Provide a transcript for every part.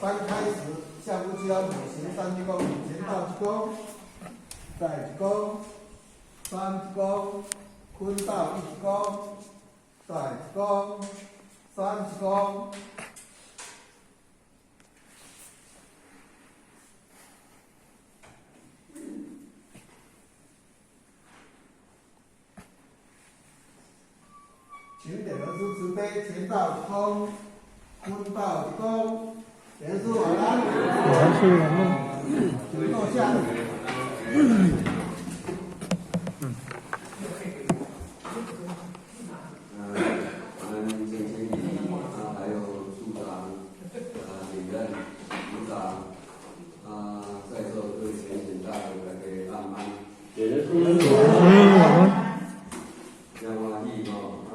班開始，下夫妻老母行三鞠躬，前倒一躬，再一躬，三鞠躬，坤道一鞠躬，再一躬，三鞠躬。請點人師慈悲，前倒一躬，坤道一躬，點師晚安。晚安，晚安。請坐下。我們鄭經理啊，還有處長啊、主任、組長啊，在座各位全體大家大家晚安。晚安。真歡喜吼，啊，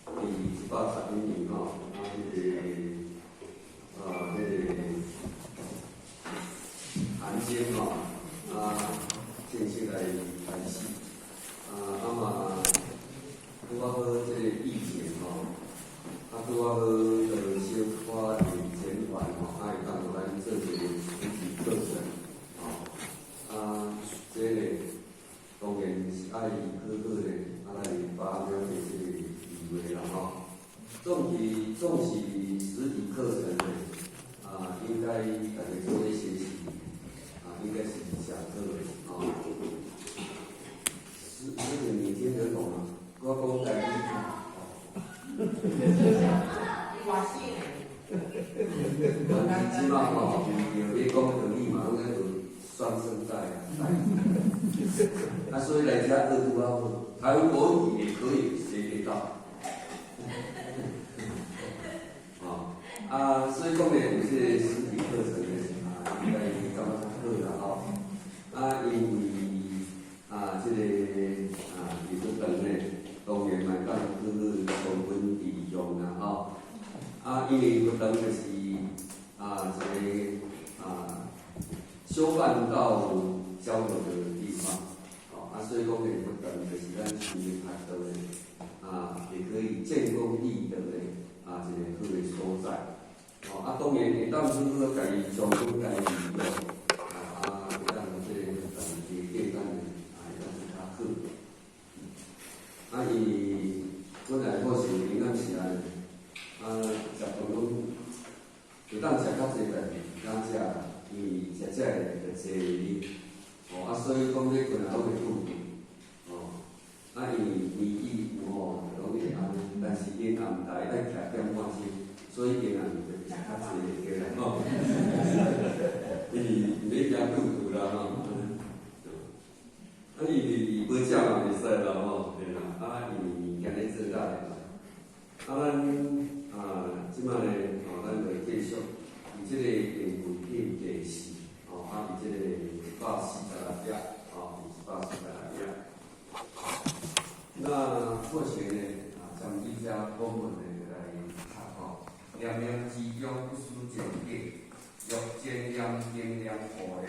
佇111年吼，啊，彼個韓經吼，啊，正式來開始，啊，啊嘛，拄仔好這個疫情吼，啊，拄仔好就小可會減緩吼，啊，會當予咱做一個實體課程，吼，啊，這個當然是愛好好的，啊來把握這個機會啦吼。縱是實體課程呢，啊，應該大家做咧學習，啊，應該是上好的，吼。師師姐，你聽得懂嗎？我講台語。咱這馬吼，著咧講台語嘛，攏咧學雙聲帶啊。啊，所以來遮學拄仔好，台灣國語也可以學得到。哦，啊，所以講呢，有這個實體課程呢，啊，應該感覺較好啦吼。啊，因為啊，這個啊，佇佛堂呢，當然嘛會當好好充分利用啦吼。啊，因為佛堂就是啊一個啊修辦道交流的地方，哦，啊，所以講呢，佛堂就是咱修行學道的，啊，也可以建功立德的啊，一個好的所在。哦，啊，當然會當好好共伊充分共伊利用，啊，會當這個佛堂加簡單的，啊，會當是較好。啊，因為本來我是營養師啊，啊，食飯攏會當食較濟，但是毋敢食，因為食食的就濟哩。哦，啊，所以講欲睏也攏會吐去。哦，啊，因為年紀有吼，就攏會按呢，但是營養毋知愛徛點半鐘，所以營養就食較濟對啦吼。因為毋免驚肚肚啦吼。啊，因為無食嘛袂使啦吼，對啦。啊，因為物件咧做大的嘛。啊，咱啊，這擺呢，吼，咱就繼續佇這個定慧品第四，吼，啊，佇這個146頁，吼，佇146頁。那過程呢，啊，針對這本文呢，就來讀吼。念念之中不思前假，欲前念、經念、後念，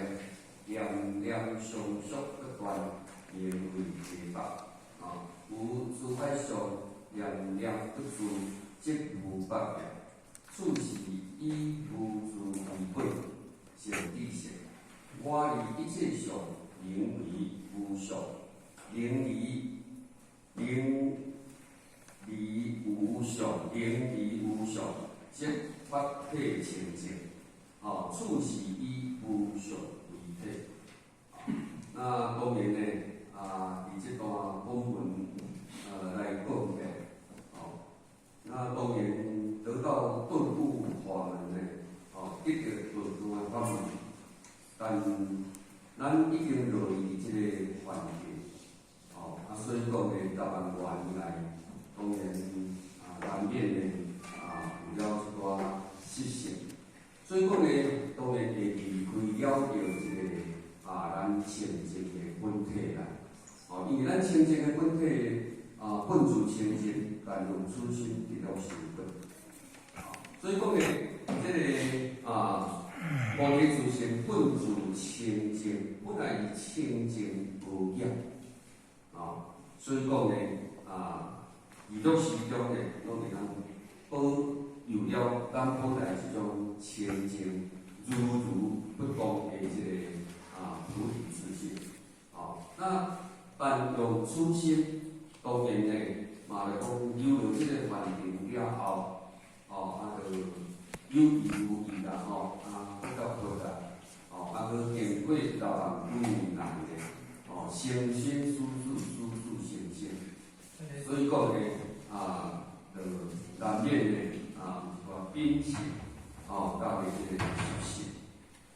念念相續不斷，名為皆法。啊，有諸法相，念念不住，即無法念。此是以無住為本，勝智性。我離一切相，名為無相；寧離無相，寧離無相，即法體清淨。哦，此是以無相為體。那當然呢，啊，佇這段本文來講的，哦，那當然得到頓悟法門呢，哦，得到頓悟的法門，但咱已經落入這個環境，哦，啊，所以講呢，十萬外年來，當然啊，難免呢，啊，有了一寡習性，所以講呢，當然會離開了著這個啊，咱清淨的本體啦，哦，因為咱清淨的本體啊，本自清淨，但用此心得了成佛。所以講呢，這個啊，菩提自性本自清淨，本來是清淨無染，啊，所以講呢，啊，佇樂時中呢，攏會當保有了咱本來這種清清淨如如不動的這個菩提之境。那但用初心，當然呢，嘛來講有了這個環境了後，就有意無意啦，吼，比較菩薩，閣經過10萬幾年來咧，生生世世世世生生，所以講呢，就難免呢，有一寡秉性，佮這個習性，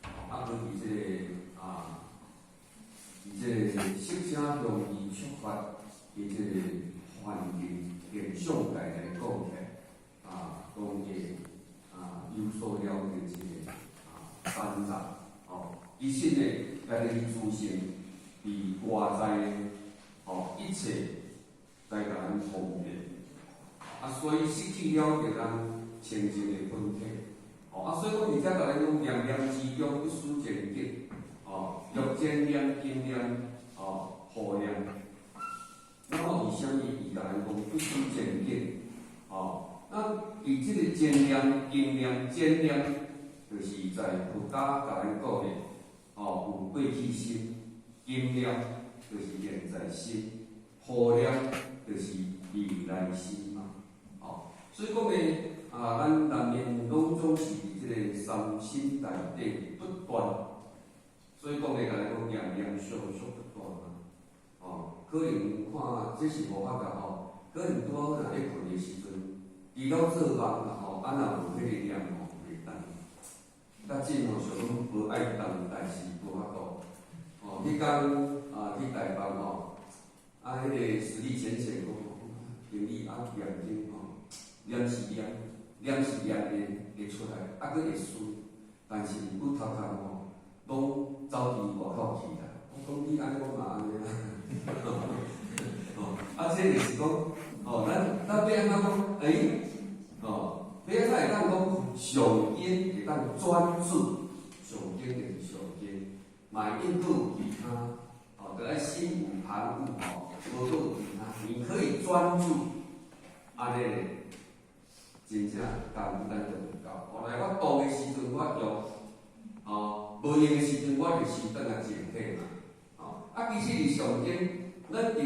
閣佇這個佇這個色聲香味觸法，佇這個環境現象界來講起來，當會有所了解這個煩惱，其實呢，家己自性佇外在的，一切來共咱方便，所以失去了著咱清淨的本體，所以講佇遮共咱講念念之中不思前境，欲真念、經念、護念，那麼為啥物伊共咱講不思前境？那佇這個真念、經念、真念，就是在佛家共咱講的，有過去心，今念就是現在心，後念就是未來心嘛。所以講呢，咱難免攏總是佇這個三心內底不斷，所以講呢，共咱講念念相續不斷嘛。可能看這是無法度吼，可能拄好若咧睏的時陣，除了做夢啦吼，若無彼個念吼，袂當。較真吼，想講無愛動，但是無法度。彼工去台北吼，彼個實力淺淺講，經理念經吼，念是念，念是念會會出來，閣會順，但是毋過頭殼吼，攏走佇外口去啦。我講你按呢，我嘛按呢啦。這就是講，咱欲按怎講？欲按怎會當講上緊會當專注，上緊就是上緊，嘛應閣有其他，著愛心無旁騖，無閣有其他，你可以專注，按呢咧，真正工夫咱就有夠。來我動的時陣我用，無用的時陣我就收轉來靜體嘛。其實佇上緊，咱佇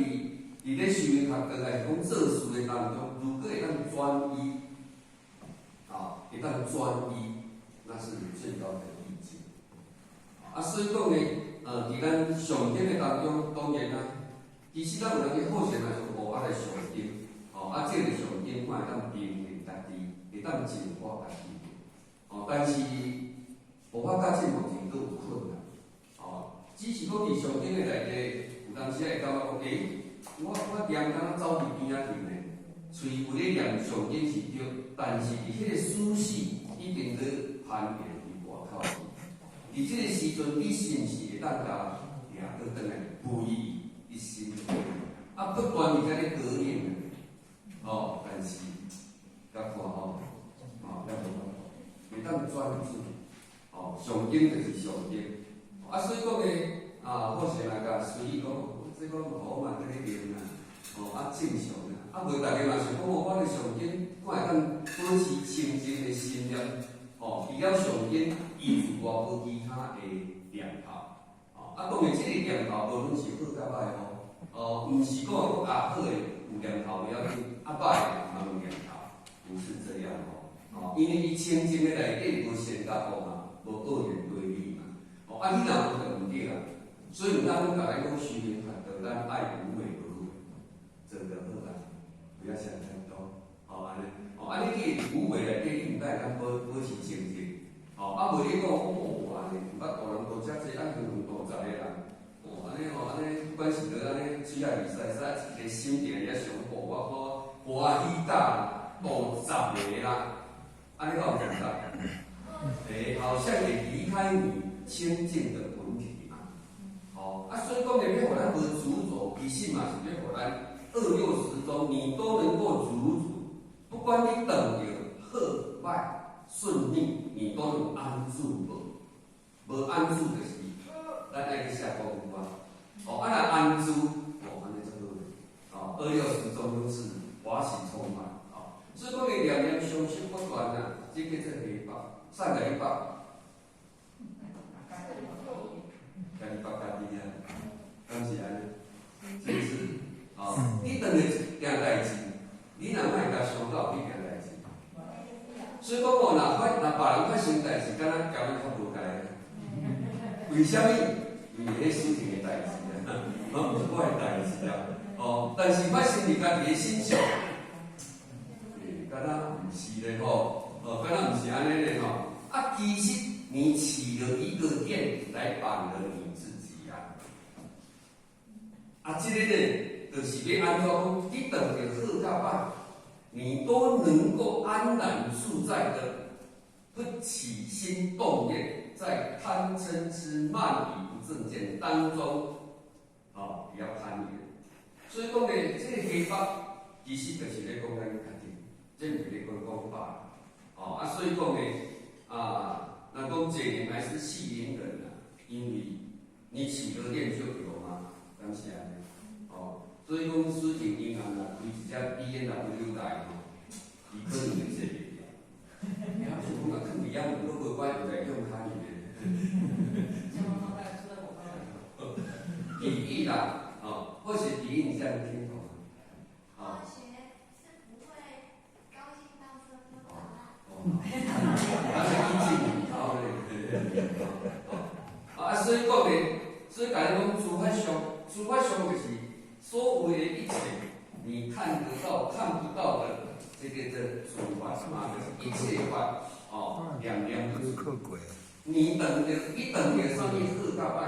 咧修行學道，還是講做事的當中，如果會當專一，會當專一，那是最高的意境。所以講呢，佇咱上經的當中，當然啊，其實咱有人去好善來說，來上經，這個上經看會當平衡家己，會當淨化家己，但是無法甲這目前閣有困難，只是講佇上經的內底，有當時會感覺講，我念敢若走佇邊仔去呢？喙有咧念上經是對，但是佇彼個思緒已經咧攀緣佇外口去。佇這個時陣，你是毋是會當共掠閣轉來歸一心？不斷佇遮咧膈應，但是佮看吼，猶無法度，會當專注，上經就是上經，所以講呢，好像來共隨意講，這個好嘛，佇咧念啦，正常啦，無逐家嘛想講，我咧上經，看會當保持清淨的心念，除了上經，伊自外無其他的念頭，當然這個念頭無論是好佮歹吼，毋是講好的有念頭無要緊，歹的毋通有念頭，毋是這樣吼，因為伊清淨的內底無善佮惡嘛，無二元對立嘛，你若無就毋對啊，所以咱攏共咱講修行學道，咱愛無為而為，做就好啦，不要想太多，按呢，你既然無為內底，你毋該會當保持清淨，無你講，按呢毋捌度人度遮濟，遠遠度10個人，按呢吼，按呢不管是佗按呢喙仔會使使一個心定佇遐想，我歡喜甲度10個啦，按呢敢有感覺？好像會離開你清淨的本體嘛，所以講呢，欲予咱無執著，其實嘛是欲予咱二六時中，你都能夠如如，不管你遇著好歹順逆，你都能安住無？無安住就是咱愛去下功夫啊！若安住，按呢就好咧。二六時中都是法喜充滿，所以講你念念相續不斷啊，這叫做黑白，啥共你縛？共你縛家己啊，敢是按呢？是毋是？哦，你當日行代誌，你若莫共傷到去行代誌。所以講哦，若別人發生代誌，敢若交你較無解。為啥物？因為彼事情的代誌啊，攏毋是我的代誌啊。哦，但是發生佇家己的身上，欸，敢若毋是咧吼，哦，敢若毋是按呢咧吼。啊，其實你起了一個念來綁了你自己啊。啊，這個呢，就是欲按怎講？你當著好佮歹，你都能夠安然自在的，不起心動念，在貪嗔癡慢疑不正見當中，哦，比較攀緣。所以講呢，這個黑白其實就是咧講咱家己，這毋是咧講講別。哦，啊，所以講呢，啊，若講這人還是繫靈人啊，因為你起個念就有嘛，敢是按呢？哦，所以講私人銀行若開一隻 BMW 來吼，伊可能會說袂掉。你啊，想講啊，囥佇遐門都無關，就來用卡哩咧。比喻啦，哦，或許比喻你這樣聽懂嗎？化學是不會高興到說出答案。哦，啊，是意境很高咧。啊，所以講呢，所以共你講諸法相，諸法相就是所有的一切，你看得到、看不到的，這個這諸法嘛，就是一切法，哦，念念不住。你等著，你等著啥物好佮歹，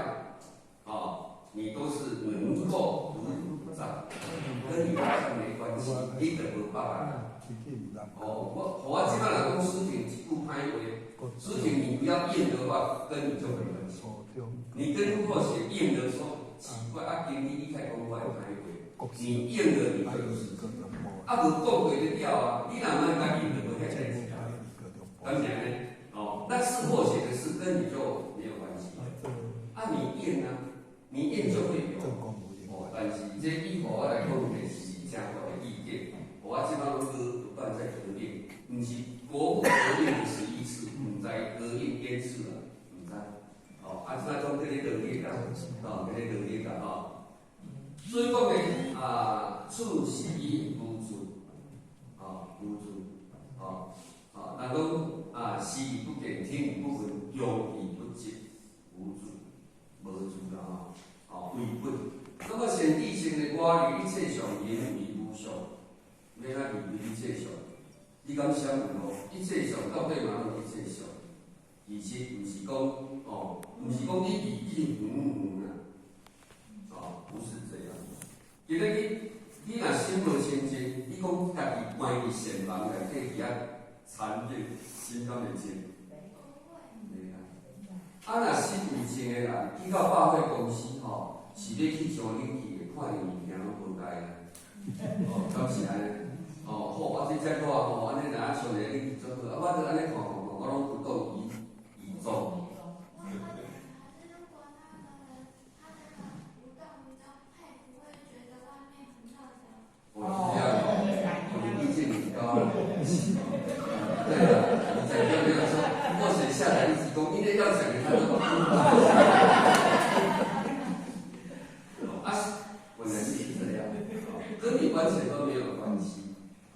哦，你都是能夠如如不障，跟你好像沒關係，你就無縛啊。哦，我這擺若講師兄一句歹話，師兄你不要應的話，跟你就沒關係。你跟或許應的說奇怪，啊，今日你開講我的歹話，你應了你就有事情。啊，無講過就了啊，你若莫共應就無遐代誌啊。敢是按呢？哦，那是或許的事跟你就沒有關係。啊，你應啊，你應就會有。哦，但是這以我來講，就是誠大的意見。我這擺攏閣不斷在核驗，毋是國父核驗11次，毋知核驗幾次啊？毋知。哦，啊，這擺總佇咧落日啊，哦，佇咧落日啊，吼。所以講呢，啊，處時無住，哦，無住，哦，哦，人講啊，視而不見，聽而不聞，用而不覺，無住，無住啦，吼，哦，為本。那麼顯諦性的我離一切相，名為無相。欲按怎離一切相？你敢想有無？一切相到底嘛攏一切相？其實毋是講，哦，毋是講你離去遠遠啊，哦，不是這樣。今日你若心無清淨，你講家己關佇禪房內底佇遐禪定，心敢會靜？袂啊。啊，若心有靜的人，去到百貨公司吼，是欲去上冷氣的，看著物件攏無解啊。哦，敢是按呢？哦，好，我這遮熱吼，按呢若像一個冷氣足好，啊，我就按呢看看看，我攏不動於衷。我的可是如果那個人他真的無動於衷，他也不會覺得外面很熱的。哦，是這樣哦，你意見很高。對啊，你講對沒有錯。或許下來一直講，因為要講的他都。啊，本來是這樣，跟你完全都沒有關係。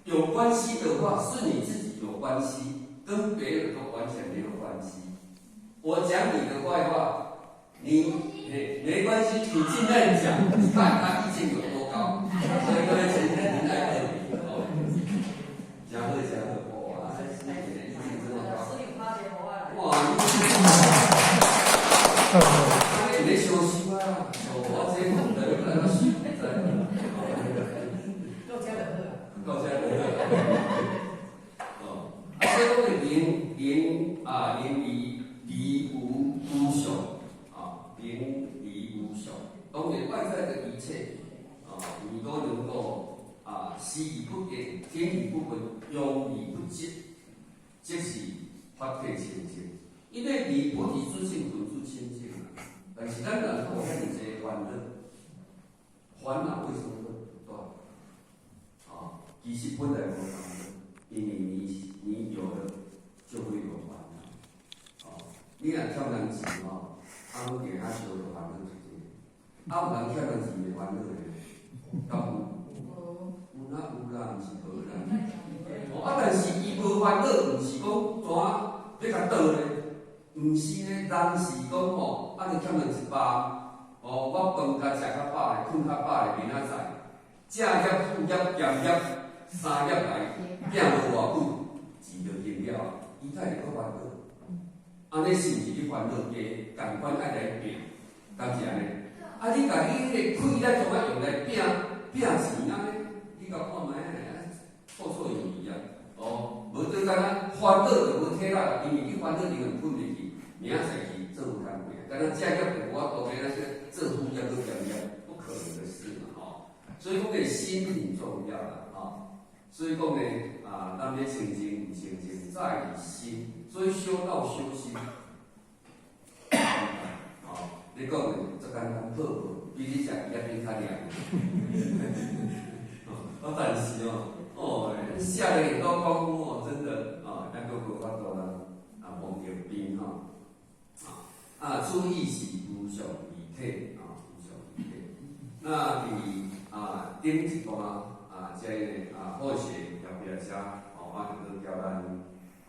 有關係的話，是你自己有關係，跟別人都完全沒有關係。我講你的壞話，你沒關係，你盡量講，你看他意見有多高。所以各位先生，您來這裡哦，講好講好，哇，這師姐的意見這麼高。哇，你咧相收啊？哦，我這唔知你來怎收，唔知。到遮就好啊。到遮就好。哦，啊，所以講的靈靈啊，靈離離無無相啊，靈離無相，當然外在的一切啊，你都能夠啊，視而不見，聽而不聞，用而不覺，這是法體清淨。因為離菩提自性本自清淨啊，但是咱人有遐爾濟煩惱，煩惱為什麼會不斷？啊，其實本來無煩惱，因為你有了你若欠人錢吼，啊，攏定較燒就煩惱出這，啊，有人欠人錢袂煩惱的，敢有？有啦有啦，毋是無啦。哦，啊，但是伊無煩惱，毋是講怎欲共倒咧，毋是呢，人是講吼，啊，你欠人一百，哦，我飯共食較飽咧，睏較飽咧，明仔載，正業、副業、兼業、三業來拼無偌久，錢就還了，伊才會閣煩惱。按呢是毋是你煩惱加，仝款愛來拼，敢是按呢？啊，你共你彼个氣力創啊用來拼拼錢按呢？你共看覓啊？綽綽有餘啊！哦，無就干焦煩惱就無體力啦，因為你煩惱永遠睏袂去，明仔載去做工課，干焦正業就無法度欲按怎做副業閣兼業，不可能的事嘛，吼。所以講個心很重要啦，吼。所以講呢，啊，咱欲清淨毋清淨，在於心。所以修道修心，哦，你講的足簡單，好，比你食魚仔餅較涼。哦，但是哦，哦，下了很多功夫哦，真的啊，猶閣無法度啦，啊，摸著邊吼，啊，注意是無常離體啊，無常離體。那佇啊頂一段啊，這個啊後學特別遮，哦，啊，就閣叫咱。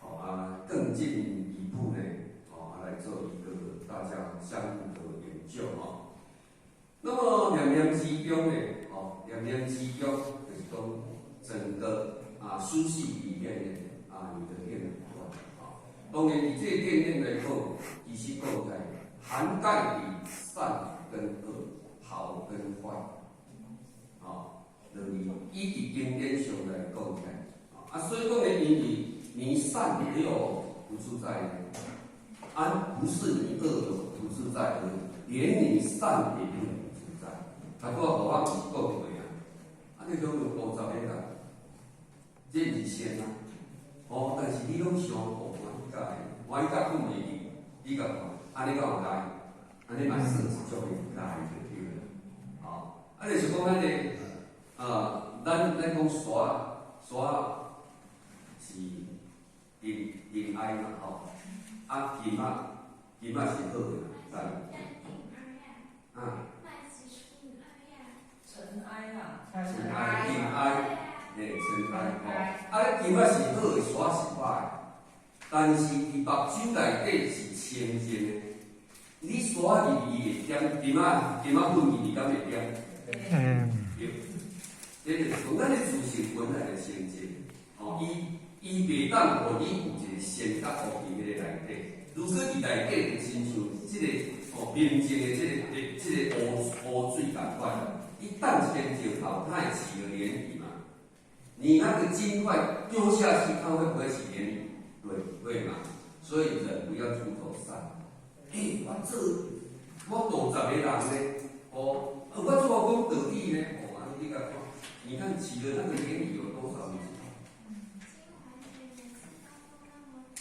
哦啊，更進一步呢，哦啊來做一個大家相互的研究哦。那麼念念之中呢，哦念念之中就是講整個啊書系裡面呢啊你的念頭啊，當然以這個念念來講，其實講在涵蓋的善跟惡、好跟壞，啊，就是以佇經典上來講起來，啊，所以講呢，因為你善也有不自在，啊，不是你惡有不自在而已，連你善也有不自在。他講我毋是講對啊，啊，你攏有50個人，這毋是善啊，哦，但是你攏想哦，歡喜甲歡喜甲睏袂去，你共看，按呢敢有害？按呢嘛算一種的害就對了，哦，啊，就是講咱的，咱講沙沙是塵塵埃嘛吼，啊金仔金仔是好的，知？啊。塵埃啦，塵埃，塵埃，嘿，塵埃吼。啊，金仔是好的，沙是歹的，但是佇目睭內底是清淨的。你沙入去會點，金仔金仔粉入去敢會點？對。這就是講咱的自性本來就清淨，哦，伊袂當予你有一個先覺烏佇彼個內底。如果佇內底就親像這個哦明淨的這個污污水仝款，伊擲一邊石頭，它會起個漣漪嘛。你那個金塊丟下去，它會不會起漣漪？對，會嘛。所以人不要出頭善。欸，我做我度十個人呢，哦，我做講道理呢，哦，按呢你共看，你看起的那個漣漪有多少？你知道？清華學每次都那麼多，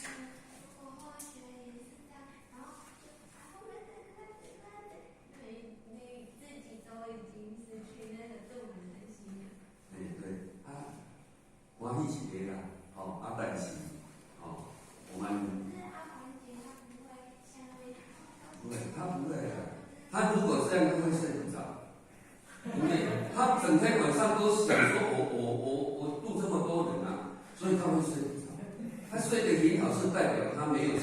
如果化學也是這樣，然後就啊，你自己都已經失去那個度人的心了。對對，啊，歡喜是會啦，吼啊，但是，吼，我們不會，他不會啊。他如果這樣，他會睡不着，因為他整天晚上都想說我度這麼多人啊，所以他會睡不着。他睡得很好，是代表他沒有去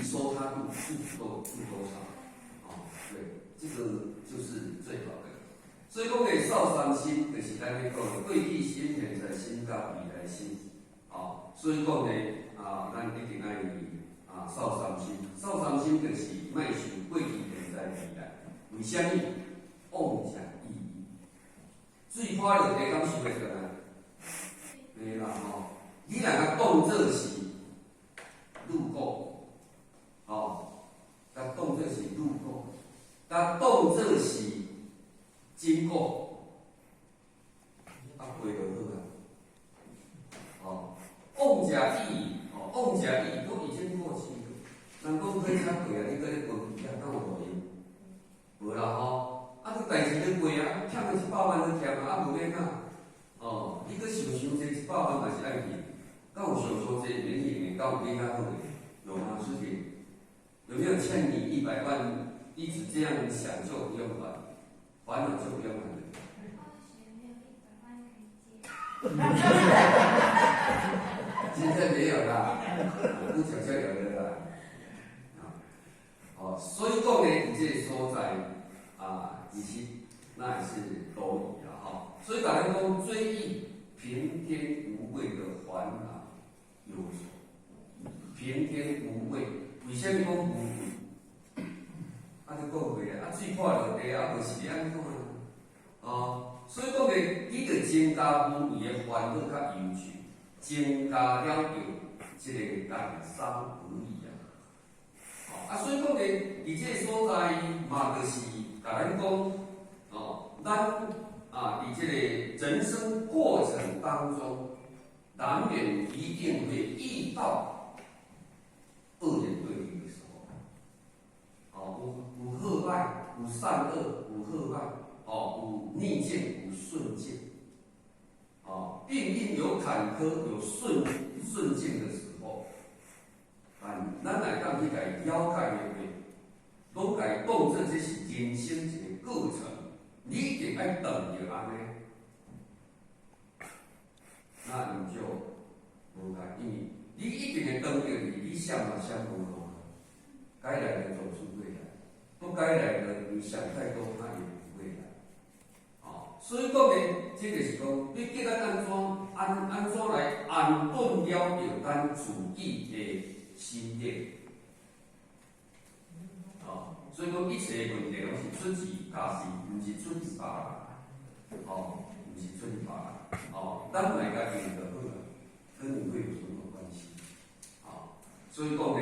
說他度多少，哦，對，這個就是最好的。所以講的掃三心，就是咱咧講的過去心、現在心、佮未來心，哦，所以講呢，啊，咱一定愛啊掃三心，掃三心就是莫想過去、現在、未來。為啥物？妄想意義。水潑落地，敢收會轉來？袂啦吼！你若共當做是路過，吼，共當做是路過，共當做是經過，啊過就好啊。哦，妄者意，哦，妄者意都已經過去了。人講火車過啊，你閣咧飛機啊，敢有路用？無啦吼！啊，這代誌咧過啊，欠個100萬都欠啊，啊無免啊。哦，你閣想傷濟一百萬嘛是愛去，敢有想傷濟免用的，敢有比較好的？有嗎？師姐？欠你一百萬，一直這樣想就不用還，煩惱就不用還了。化學沒有100萬可以借。現在沒有啦，不久就有了啦。哦，所以講呢，佇這個所在啊，其實那也是多餘啦，吼。所以共咱講追憶平添無謂的煩惱憂愁，平添無謂，為啥物講無謂？啊，就講過啊，水潑落地啊，無是按怎？哦，所以講呢，你著增加無謂的煩惱佮憂愁，增加了著這個感傷而已啊。哦，啊，所以講呢，佇這個所在嘛，就是共咱講，哦，咱啊，佇這個人生過程當中，難免一定會遇到二元對立的時候。哦，有好歹，有善惡，有好歹，哦，有逆境，有順境。哦，命運有坎坷，有順境的時候，但咱來當去共伊了解的話，攏共伊當做這是人生一個過程，你一定愛當著按呢，那你就無共，因為你一定會當著你，你想嘛想無路，該來的總是會來，不該來的你想太多，那也不會來。哦，所以講呢，這就是講，你叫咱按怎按怎來安頓了著咱自己的心念。哦，所以講一切問題攏是出自家己，毋是出自別人。哦，毋是出自別人。哦，咱來共用就好啦，跟你會有什麼關係？哦，所以講呢，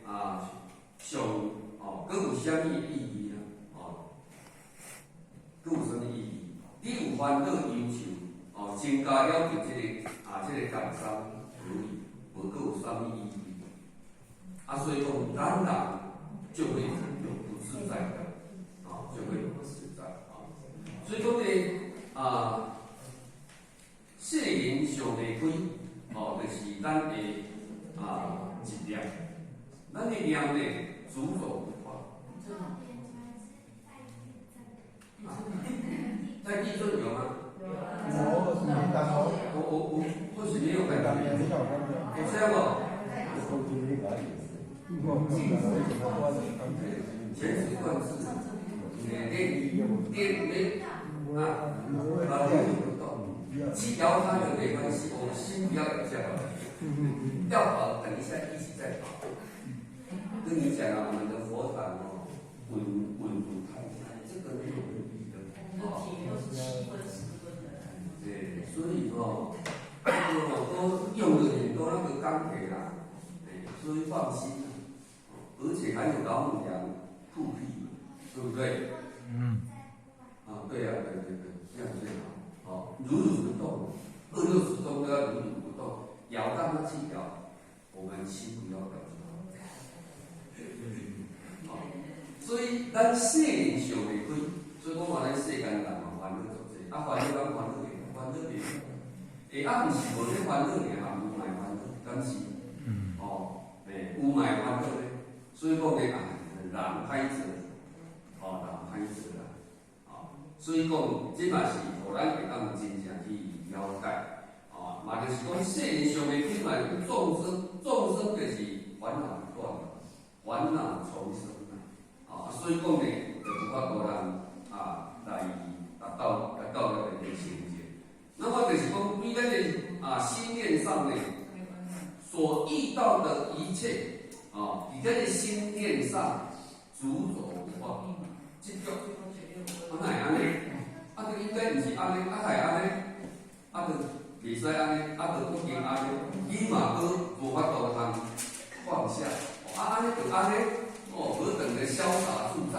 啊，上哦，閣有啥物意義啊？哦，閣有啥物意義？你有煩惱憂愁，哦，增加了著這個啊，這個感傷而已，無閣有啥物意義？啊，所以講，咱人就會有不自在的，啊，就會有不自在啊。所以講呢，啊，世人想袂開，哦，就是咱的啊執念，咱的念呢，執著不放。重點才是在地震。啊，在地震有嗎？有，是當哦。我或許沒有感覺。沒有感覺。有這樣無？全職貫智，練練練啊，啊，不動，去搖它就沒關係，我們心不要搖就好了。要跑，等一下一起再跑。跟你講啊，我們的佛壇哦，穩穩如泰山，這個沒有問題的。哦，對，所以哦，這個哦都用了很多那個鋼鐵啦，哎，所以放心。而且還有老母娘護庇嘛，對不對？嗯。啊，對呀，對對對，這樣最好。哦，如如不動，二六時中都要如如不動，搖讓它去搖，我們心不要搖就好。哦，所以咱世人想袂開，所以講話咱世間人嘛煩惱足濟，啊煩惱敢煩惱袂？煩惱袂？欸，啊毋是無咧煩惱爾，也有嘛會煩惱，敢是？嗯。哦，欸，有嘛會煩惱咧。所以講呢，啊，人歹做，哦，人歹做啦，哦，所以講，這嘛是予咱會當真正去了解，哦，嘛就是講世人想袂開嘛，眾生，眾生就是煩惱不斷，煩惱叢生啦，哦，所以講呢，就無法度人啊來達到那個清淨。那麼就是講，對咱的啊心念上呢，所遇到的一切。哦，佇咱的心念上執著不放，執著，啊哪會按呢？啊，就應該毋是按呢，啊會按呢？啊，就袂使按呢，啊，就不應按呢，你嘛閣無法度通放下，啊，按呢就按呢，哦，何等的瀟灑自在，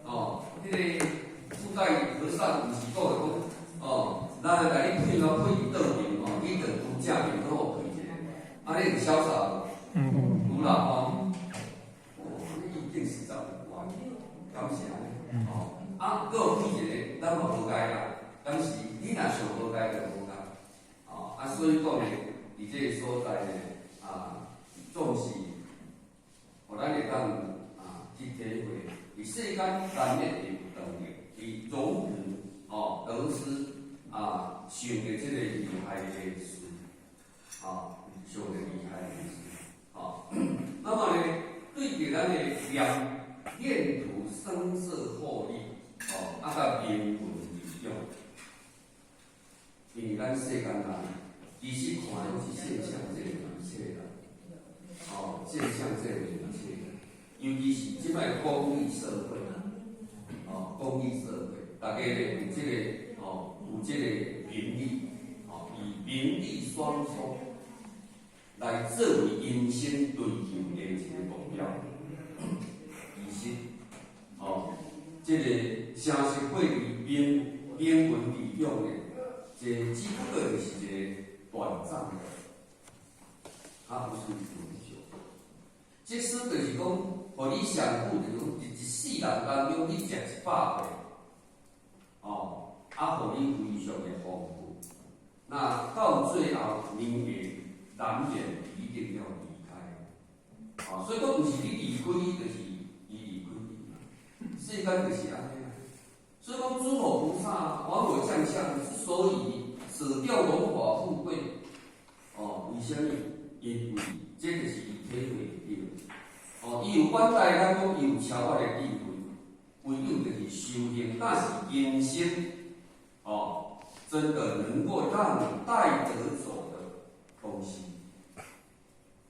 哦，彼個布袋和尚毋是講的講，哦，咱來共你配哦，配佇倒面哦，你就拄正面閣予配一个，按呢有瀟灑無？嗯。有啦吼，哦，你一定是長得懸，敢是按呢？哦，啊，閣有配一个，咱嘛無該啦。但是你若想無該就無該，哦，啊，所以講呢，佇這個所在呢，啊，總是，予咱會當啊，佇世間難免會有動力，佇榮辱哦得失啊，想著這個利害的事，啊，想著利害的事，啊，那麼呢，對著咱的念念圖聲色獲利，哦，啊，佮名聞利養，因為咱世間人其實看攏是現象這個一切啦，哦，現象這個一切，尤其是這擺功利社會，哦，功利社會，大家咧有這個，哦，有這個名利，哦，以名利雙收來作為人生追求的一個目標。其實，哦，這個聲色貨利名名聞利養的，這只不過就是一個短暫的，它不是永久。即使就是講，予你上久，就是講一世人當中，你食一百歲，哦，啊，予你非常的豐富。那到最後，你也難免一定要離開。啊，所以講，毋是你離開伊，就是伊離開你。世間就是按呢啊。所以講，諸佛菩薩王母將相之所以捨掉榮華富貴，哦，為啥物？因為這就是伊體會著。哦，伊有遠大咱講，伊有超越的智慧，唯有就是修行，但是人生，哦，真的能夠讓你帶得走的東西。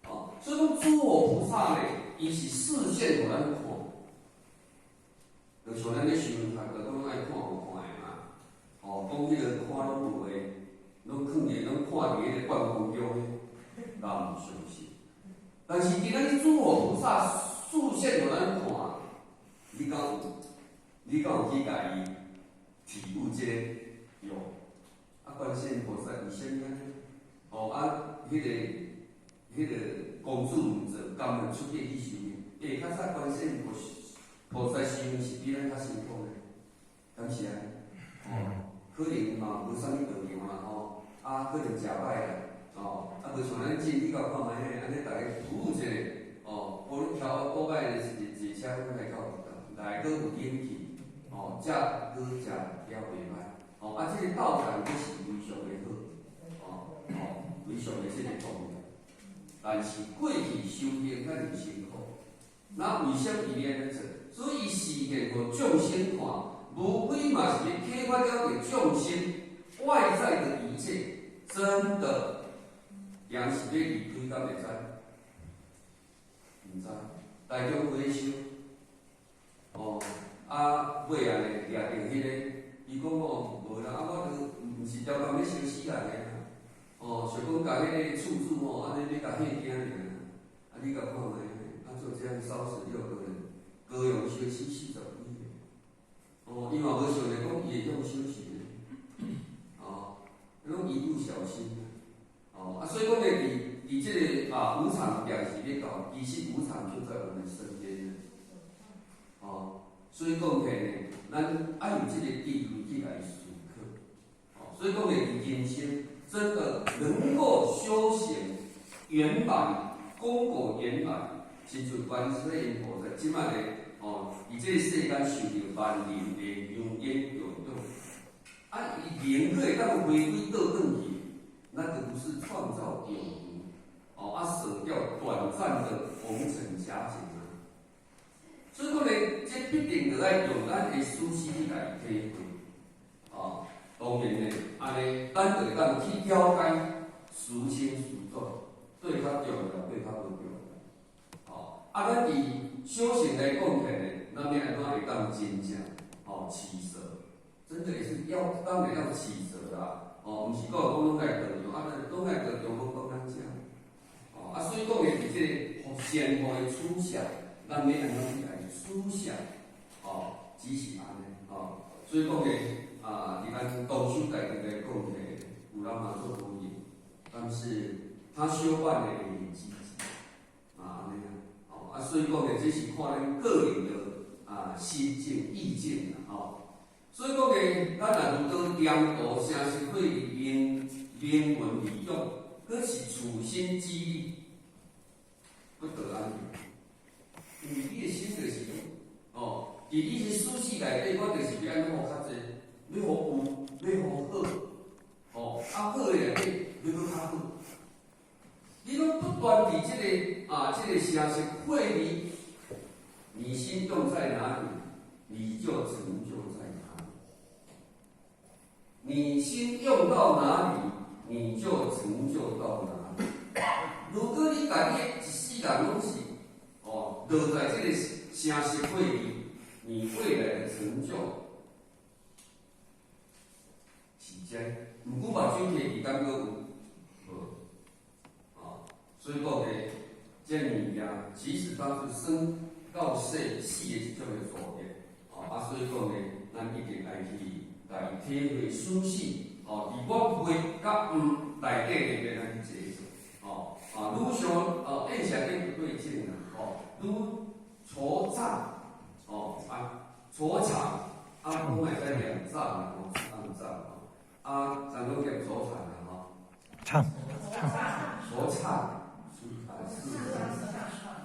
哦，所以講諸佛菩薩呢，伊是示現予咱看，就像咱咧修學，就講愛看有看的嘛。哦，講彼個看攏無的，攏囥佇攏看佇彼個半空中，人毋相信。但是今仔日諸佛菩薩示現予咱看，你敢有？你敢有去共伊體悟這個？有。啊，觀世音菩薩為啥物按呢？哦，啊，彼個公主毋做，甘願出家去修行。欸，較早觀世音菩薩修行是比咱較辛苦咧，敢是按呢？哦，可能嘛無啥物道場啦吼，啊，可能食歹啦，哦，啊，無像咱進去到看覓咧，按呢逐家服務一下，哦，無論調古擺的坐車攏來到內閣有冷氣，哦，食好食了袂歹，哦，啊，這個道場閣是非常的好，哦，哦，非常的這個重要。但是過去修行較爾辛苦，那為啥物伊按呢做？所以伊示現予眾生看，無非嘛是欲啟發了給眾生外在的一切，真的，人是欲離開，敢會知？毋知，台中回收，哦，啊，尾仔呢，掠著彼個，伊講哦，無啦，啊，我著毋是專工欲燒死人的啊，哦，想講共彼個厝主吼，按呢欲共嚇驚爾，啊，你共看覓，啊，就這樣燒死六個人，高雄燒死40幾個，哦，伊嘛無想著講伊會當燒死的，哦，攏一不小心，哦，啊，所以講呢，佇這個啊無常定是欲到，其實無常就在我們身邊，哦，所以講起來呢，咱愛有這個智慧去來思考，哦，所以講呢，佇人生真的能夠修行圓滿、功果圓滿，親像觀世音菩薩這擺呢，哦，佇這個世間受著萬人的香煙供養，啊，伊靈閣會當回歸倒轉去，那個不是創造永恆，哦，啊，捨掉短暫的紅塵假境啊。所以講呢，這必定著愛用咱的思思去來體會，哦，當然呢，按呢，咱就會當去了解孰輕孰重，對較重要，對較無重要。哦，啊，咱佇修行來講起來呢，咱欲按怎會當真正哦取捨，真的也是要當然要取捨啦。哦，毋是講講攏愛道場，啊，咱攏愛道場，無講咱食。哦，啊，所以講的佇這個善法的取捨，咱欲按怎去來取捨？哦，只是按呢，哦，所以講的啊，佇咱同修大家來講起來，有人嘛做呼應，但是他修辦的會很積極，啊，按呢啊，哦，啊，所以講的這是看咱個人的啊心境意境啦，吼。所以講呢，咱若如果念途聲色貨利名名聞利養，閣是處心積慮不得安寧，因為你的心就是講，哦，佇你這事實內底，我就是欲按怎予較濟，欲予有，欲予好，哦，啊好的內底欲閣較好。你攏不斷佇這个啊，這个聲色慧裡，你心用在哪裡，你就成就在哪裡。你心用到哪裡，你就成就到哪裡。如果你共你一世人攏是哦，落在這个聲色慧裡，你未來的成就是這。毋過目睭提去，感覺有無？啊，所以講呢，這物件其實它是生到死死的一種的作業。啊，所以講呢，咱一定愛去共伊體會事實。哦，佇我會佮毋內底裡面來去解釋。哦，啊，愈想哦，變起來變不對勁啦。哦，愈惆悵，哦啊，惆悵，啊，講會使兩藏啦，吼，兩藏吼。啊，咱攏念惆悵啦，吼。唱。惆悵，啊是，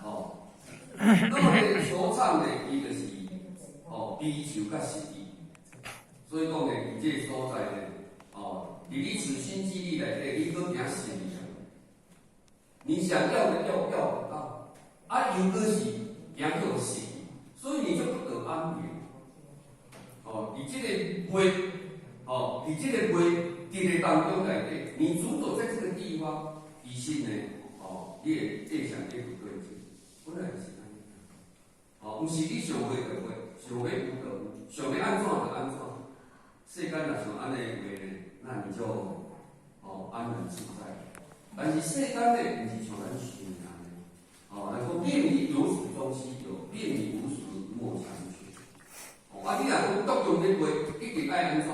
哦。那麼呢，惆悵呢，伊就是哦悲愁佮失意。所以講呢，佇這个所在呢，哦，佇你處心積慮內底，你閣驚失意啊。你想要的要不到，啊，又閣是驚叫失去，所以你就不得安寧。哦，佇這个會，哦，佇這個會佇個當中內底，你如果在這個地方，其實呢，哦，你會對象會不對勁，本來就是按呢。哦，毋是你想會就會，想欲有就有，想欲按怎就按怎。世間若像按呢話呢，那你就哦安然自在。但是世間呢，毋是像咱想的按呢。哦，來講命裡有時終須有，命裡無時莫強求。哦，啊，你若講獨用咧話，一定愛按怎，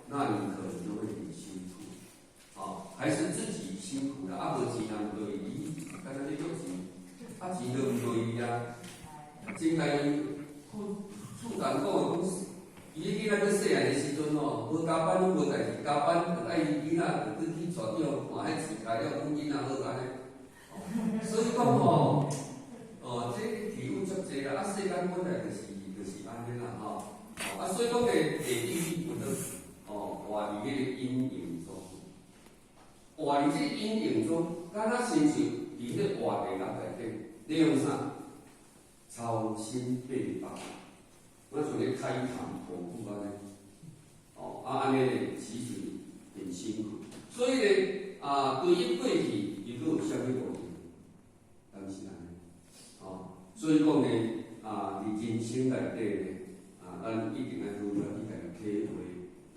那你可能就會很辛苦。哦，還是自己辛苦啦，啊，無錢人對伊，敢若咧約錢，啊，錢都毋對伊啊。真該處處長講的講，伊囡仔閣細漢的時陣吼，無加班攏無代誌，加班就愛伊囡仔就轉去帶長，看彼錢開了，阮囡仔好按呢。所以講吼，哦，這體悟足濟啦，啊，世間本來就是按呢啦吼，啊，所以講咧，下地獄不得，哦，活佇彼個陰影中，活佇這個陰影中，敢若親像佇彼個活地人內底，你用啥？操心變法，我像咧開膛破肚按呢，哦，啊按呢咧，其實很辛苦。所以咧，啊，對於過去，伊閣有啥物路徑？當是按呢，哦，所以講呢，啊，佇人生內底咧，啊，咱一定愛好好去共伊體會，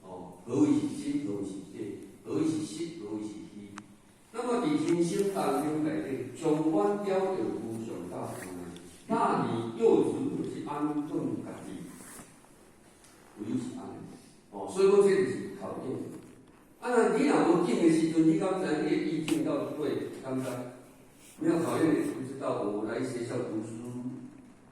哦，何謂是真，何謂是假，何謂是實，何謂是虛。那麼佇人生當中內底，將阮了著無常大苦難，那你又如何去安頓家己？唯有是按呢，哦，所以講這就是考驗。啊，那你若無見的時陣，你敢知你的意境到底對？敢知？沒有考驗，你不知道我來學校讀書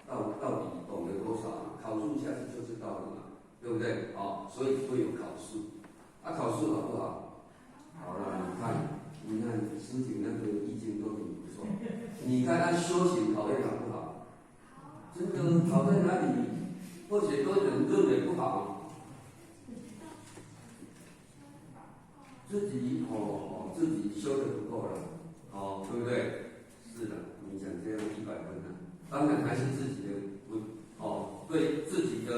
到底懂了多少？考試下次就知道了嘛，對不對？哦，所以會有考試。啊，考試好不好？好了，你看，你看師姐那個意見都很不錯。你看他修行考驗好不好？真的好在哪裡？或許多人認為不好。自己哦哦，自己修的不夠了，哦，對不對？是的，你講這樣100分了，當然還是自己的不哦，對自己的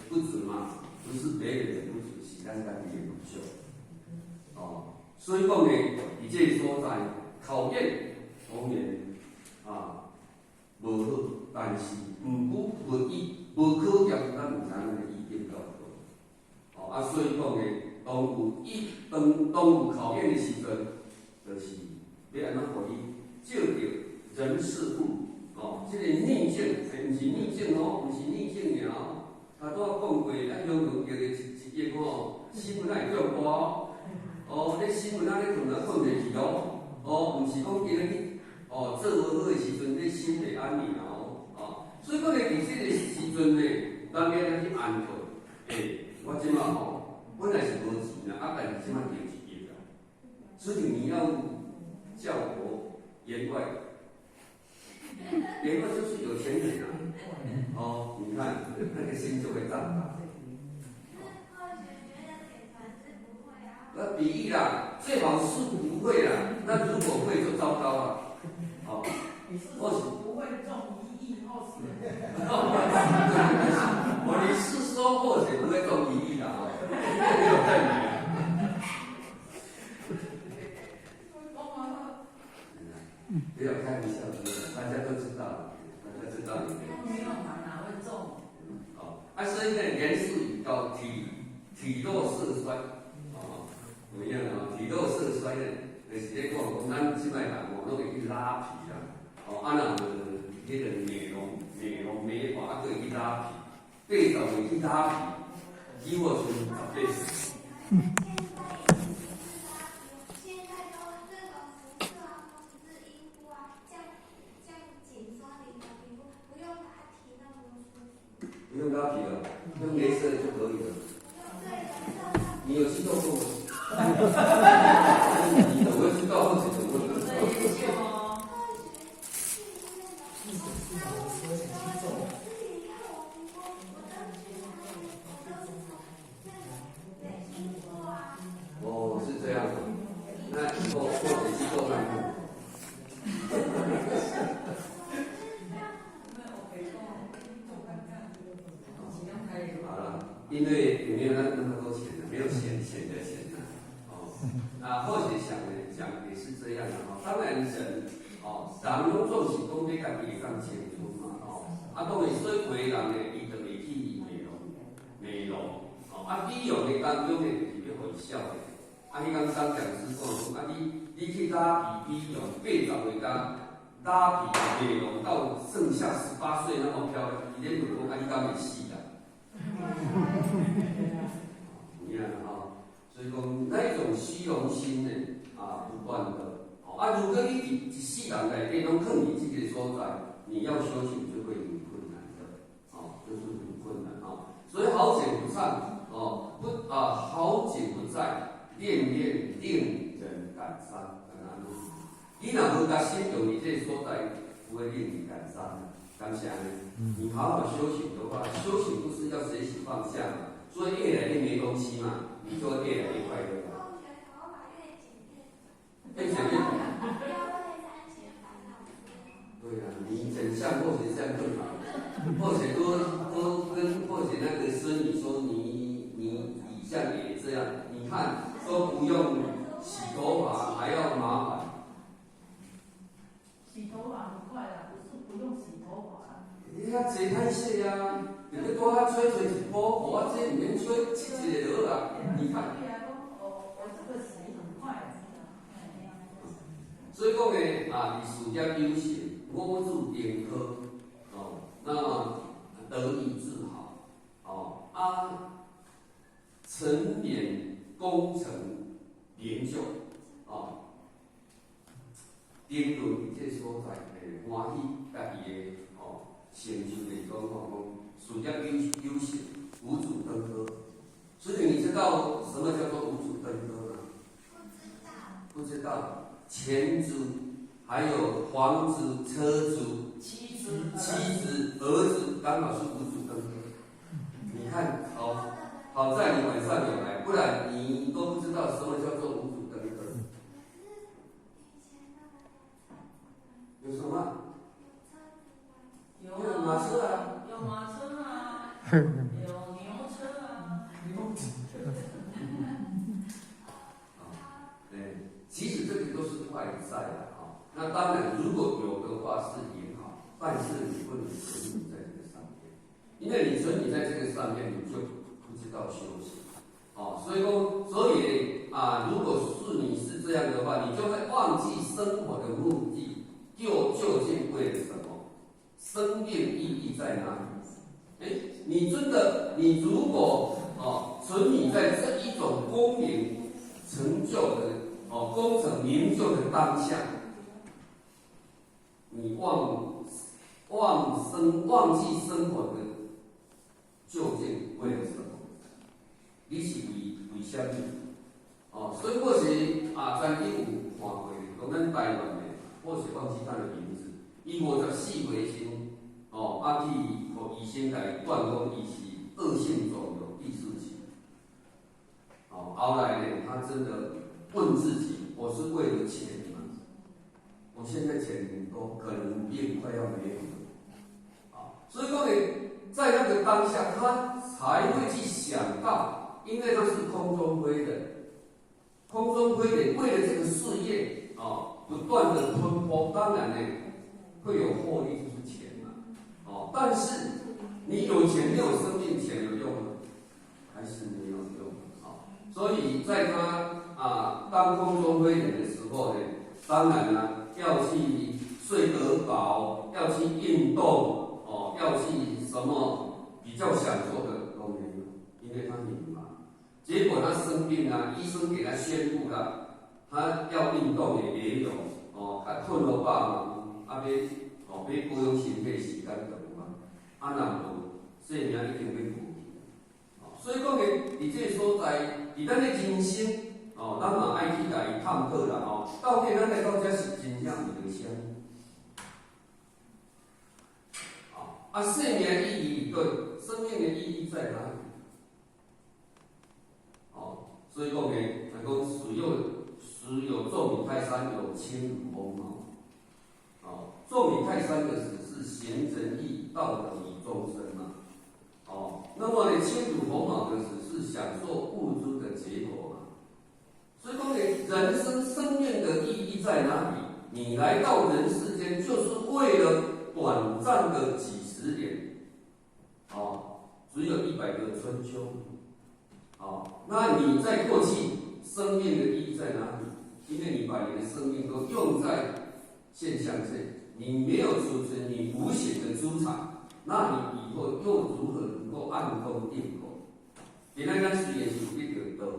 不足嘛，不是別人的不足，是咱家己的不足。哦，所以講呢，佇這個所在考驗當然啊無好，但是毋過無意無考驗，咱毋知咱的意見到底。哦啊，所以講呢，當有意當當有考驗的時陣，就是欲按怎予你照著人事物哦，這個逆境，欸，毋是逆境哦，毋是逆境爾哦。他拄仔講過，咱香港叫做一億吼，新聞仔會中大哦。哦，你新聞仔咧睏啊睏袂去哦。哦，毋是講今日去哦做無好的時陣，你心會安寧哦。哦，所以講咧，佇這個時陣呢，咱欲按怎去安頓？欸，我這馬吼，本來是無錢啦，啊，但是這馬賺一億啦。所以你要叫我員外，員外就是有錢人啊。哦，你看那個心就會脹大。那比喻啦，最好是不會啦。那如果會就糟糕了。哦，或許不會中一億或是。我你是說或許不會中一億啦？哦，沒有證明。不要開玩笑，大家都知道，大家知道你。沒有嘛，哪會中？哦，啊，所以呢，年事已高，體弱色衰，哦，有影哦，體弱色衰呢，就是咧講講咱這擺人哦，攏會去拉皮啦，哦，啊若無彼個美容美髮，啊，閣會去拉皮，80歲去拉皮，比我剩18歲。不用拉皮了，用雷射就可以了。你有去做過嗎？你怎麼會知道？或者怎麼會知道？哦，是這樣的。那以後或者去做看看。好了，因為也沒有那麼多錢了，沒有錢，錢的錢了。哦，那或許想呢，講也是這樣的哈。當然人哦，人攏總是講欲家己會當青春嘛，哦，啊，當然水皮人呢，伊就會去美容，哦，啊，美容的當中呢，就是欲予伊痟的。啊，彼工張講師講講，啊，你去拉皮美容，80歲甲拉皮美容到剩下18歲那麼漂亮，伊咧問講，啊，你敢會死啦？有影吼，所以講那種虛榮心呢，啊，不斷的，哦，啊，如果你佇一世人內底攏囥佇這個所在，你要修行就會很困難的，哦，就是很困難哦。所以好景不長，哦，不啊，好景不在，戀戀令人感傷，你若無共心用佇這個所在，不會令你感傷，敢是按呢？你好好修行的話，修行不是要學習放下嘛？所以越來越沒東西嘛，你就會越來越快樂。越剪越短。對啊，你剪像或許這樣更好，或許多跟或許那個孫女說你以像也這樣，你看都不用洗頭髮還要麻煩。洗頭髮很快啦，不是不用洗頭髮。你遐濟歹洗啊，就去拄仔吹吹一波，我這毋免吹，吹一个就好啦。你看。我這個洗很快。所以講呢，啊，事業有成，五子登科，哦，那麼得意自豪，哦，啊，成免功成名就，哦，頂論這個所在，歡喜家己的，哦，成就來講吼，講事業有成，五子登科。所以你知道什麼叫做五子登科嗎？不知道。不知道。錢子，還有房子、車子、妻子、兒子，剛好是五子登科。你看，好，好在你晚上有來，不然你都不知道什麼叫做五子登科。有什麼？有馬車啊。有馬車啊，有牛車啊。牛車。對，其實這個都是外在的啊。那當然，如果有的話是也好，但是你不能沉迷在這個上面，因為你沉迷在這個上面，你就不知道修行。哦，所以說，所以啊，如果是你是這樣的話，你就會忘記生活的目的，究竟為了什麼？生命意義在哪裡？哎，你真的，你如果哦沉迷在這一種功名成就的哦功成名就的當下，你忘記生活的究竟為了什麼？你是為什麼？哦，所以或許啊，曾經有看過，講咱台灣的，或許忘記他的名字，伊54歲時，哦，啊去。先來斷講伊是惡性腫瘤第四期。哦，後來呢，他真的問自己：我是為了錢嗎？我現在錢很多，可能命快要沒有了。啊，所以講呢，在那個當下，他才會去想到，因為他是空中飛人，空中飛人為了這個事業啊，不斷的奔波，當然呢，會有獲利，就是錢嘛。哦，但是你有錢沒有生命，錢有用嗎？還是沒有用啊。所以在他當空中飛人的時候呢，當然呢，要去睡得飽，要去運動，哦，要去什麼比較想做的都沒有，因為他很忙。結果他生病了，醫生給他宣布了，他要運動也沒有，哦，啊，睏予飽嘛，啊，欲哦，欲保養身體時間就無啊，啊，若無生命已經欲無去。哦，所以講呢，佇這個所在，佇咱的人生，哦，咱嘛愛去共伊探討啦，吼，到底咱來到這是真正為著啥？啊，生命的意義，對，生命的意義在哪裡？哦，所以講呢，人講時有重於泰山，有輕如鴻毛。哦，重於泰山的死是行仁義道德於眾生嘛。哦，那麼呢，輕如鴻毛的死是享受物質的結果嘛。所以講呢，人生生命的意義在哪裡？你來到人世間，就是為了短暫的幾十年，哦，只有100個春秋，哦，那你在過去，生命的意義在哪裡？因為你把你的生命都用在現象界，你沒有儲存你無形的資產，那你以後又如何能夠暗中定果？今仔咱雖然是有得著道，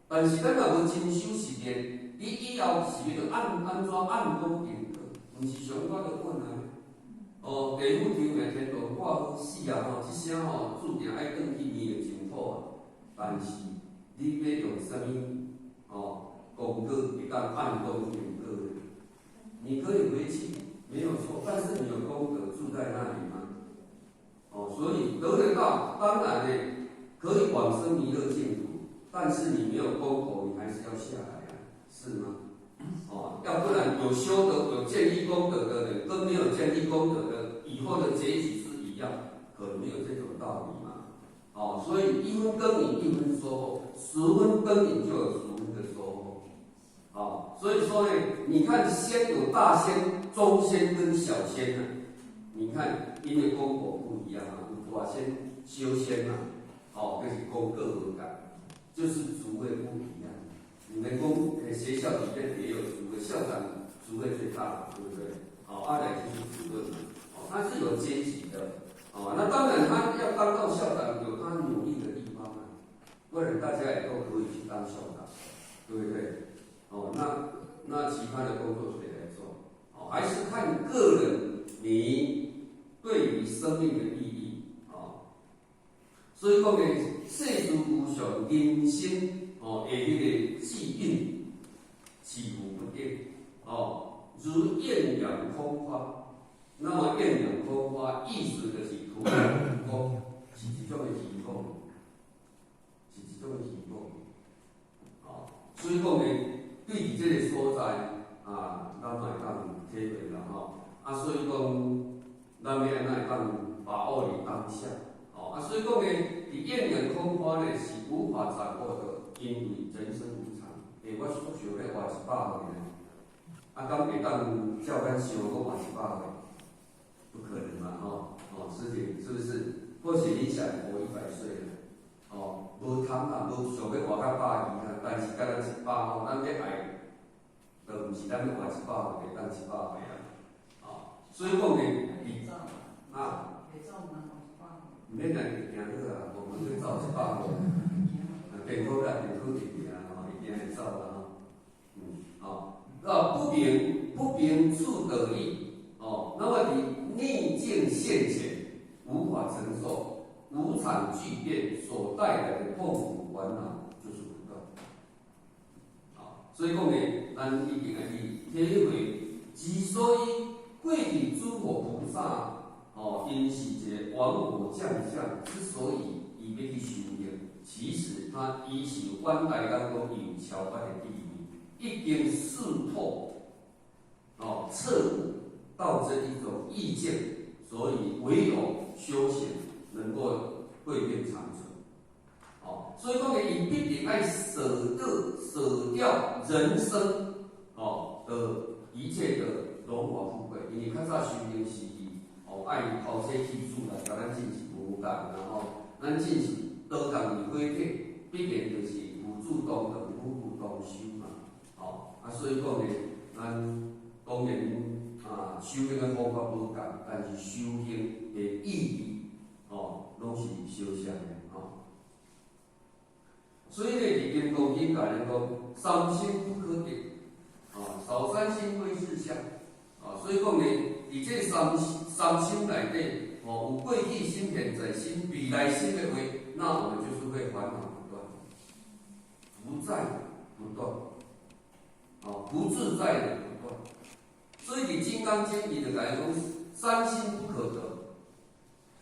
但是咱若無真修實練，你以後是欲按怎暗功定果？毋是上我著問啊。哦，地府天命天道掛好死啊！吼，這聲吼注定愛轉去彌勒淨土啊。但是你欲用啥物哦功德會當暗功定果呢？你可以回去，沒有錯，但是你有功德住在那裡嗎？哦，所以得得到，當然呢，可以往生彌勒淨土，但是你沒有功德，你還是要下來啊，是嗎？哦，要不然有修德、有建立功德的人，跟沒有建立功德的，以後的結局是一樣，可能沒有這種道理嘛。哦，所以一分耕耘一分收穫，十分耕耘就有十分的收穫。哦，所以說呢，你看仙有大仙、中仙跟小仙呢，你看因為功果不一樣啊，有大仙、小仙嘛，哦，就是功各無仝，就是職位不一樣。你們學校裡面也有職位，校長職位最大，對不對？哦，二來就是主任嘛，哦，他是有階級的，哦，那當然他要當到校長，有他努力的地方啊，不然大家也都可以去當校長，對不對？哦，那其他的工作誰來做？哦，還是看個人你對於生命的意義，哦，所以講呢，世事無常，人生哦，的彼個際運起伏不定，哦，如豔陽空花。那麼豔陽空花，意思就是徒勞無功，是一種的虛妄，是一種的虛妄。哦，所以講呢，對佇這個所在啊，咱嘛會當體會啦吼。啊，所以講，咱欲按怎會當把握佇當下？哦，啊，所以講呢，佇豔陽空花呢是無法掌握的，因為人生無常。欸，我想欲活100歲呢，啊，敢會當照咱想講活100歲？不可能嘛，吼，哦，師姐是不是？或許你想活100歲哦，無貪啦，無想欲活到120啊，但是敢若一百吼，咱欲愛，就毋是咱欲活一百歲，會當100歲啊，哦，所以講呢，伊啊，毋免來會行好啊，無阮欲走100歲，健康啦，健康一定啊，吼，一定會走啦，吼，嗯，哦，啊，不明處得意，哦，那麼佇逆境現前，無法承受無常巨變所帶來的痛苦煩惱，就是不斷。啊，所以講呢，咱一定愛去體會。之所以過去諸佛菩薩，哦，𪜶是一個王侯將相之所以伊欲去修行，其實他伊是反來講講伊有超拔的地位，已經識破，哦，徹悟到這一種意境，所以唯有修行能夠慧命長存。哦，所以講呢，伊必定愛捨得捨掉人生哦的一切的榮華富貴，因為較早修行時期，哦，愛拋妻棄子來，佮咱進是無仝啦吼，咱進是刀仝二火體，必然就是父子同堂，夫婦同修嘛，哦，啊，所以講呢，咱當然啊，修行的方法無仝，但是修行的意義，哦，攏是相像的，吼。所以呢，佇金剛經共咱講，三心不可得，啊，少三心歸四相，啊，所以講呢，佇這三心內底，哦，有過去心、現在心、未來心的話，那我們就是會煩惱不斷，不在不斷，哦，不自在的不斷。所以佇金剛經伊就共咱講，三心不可得，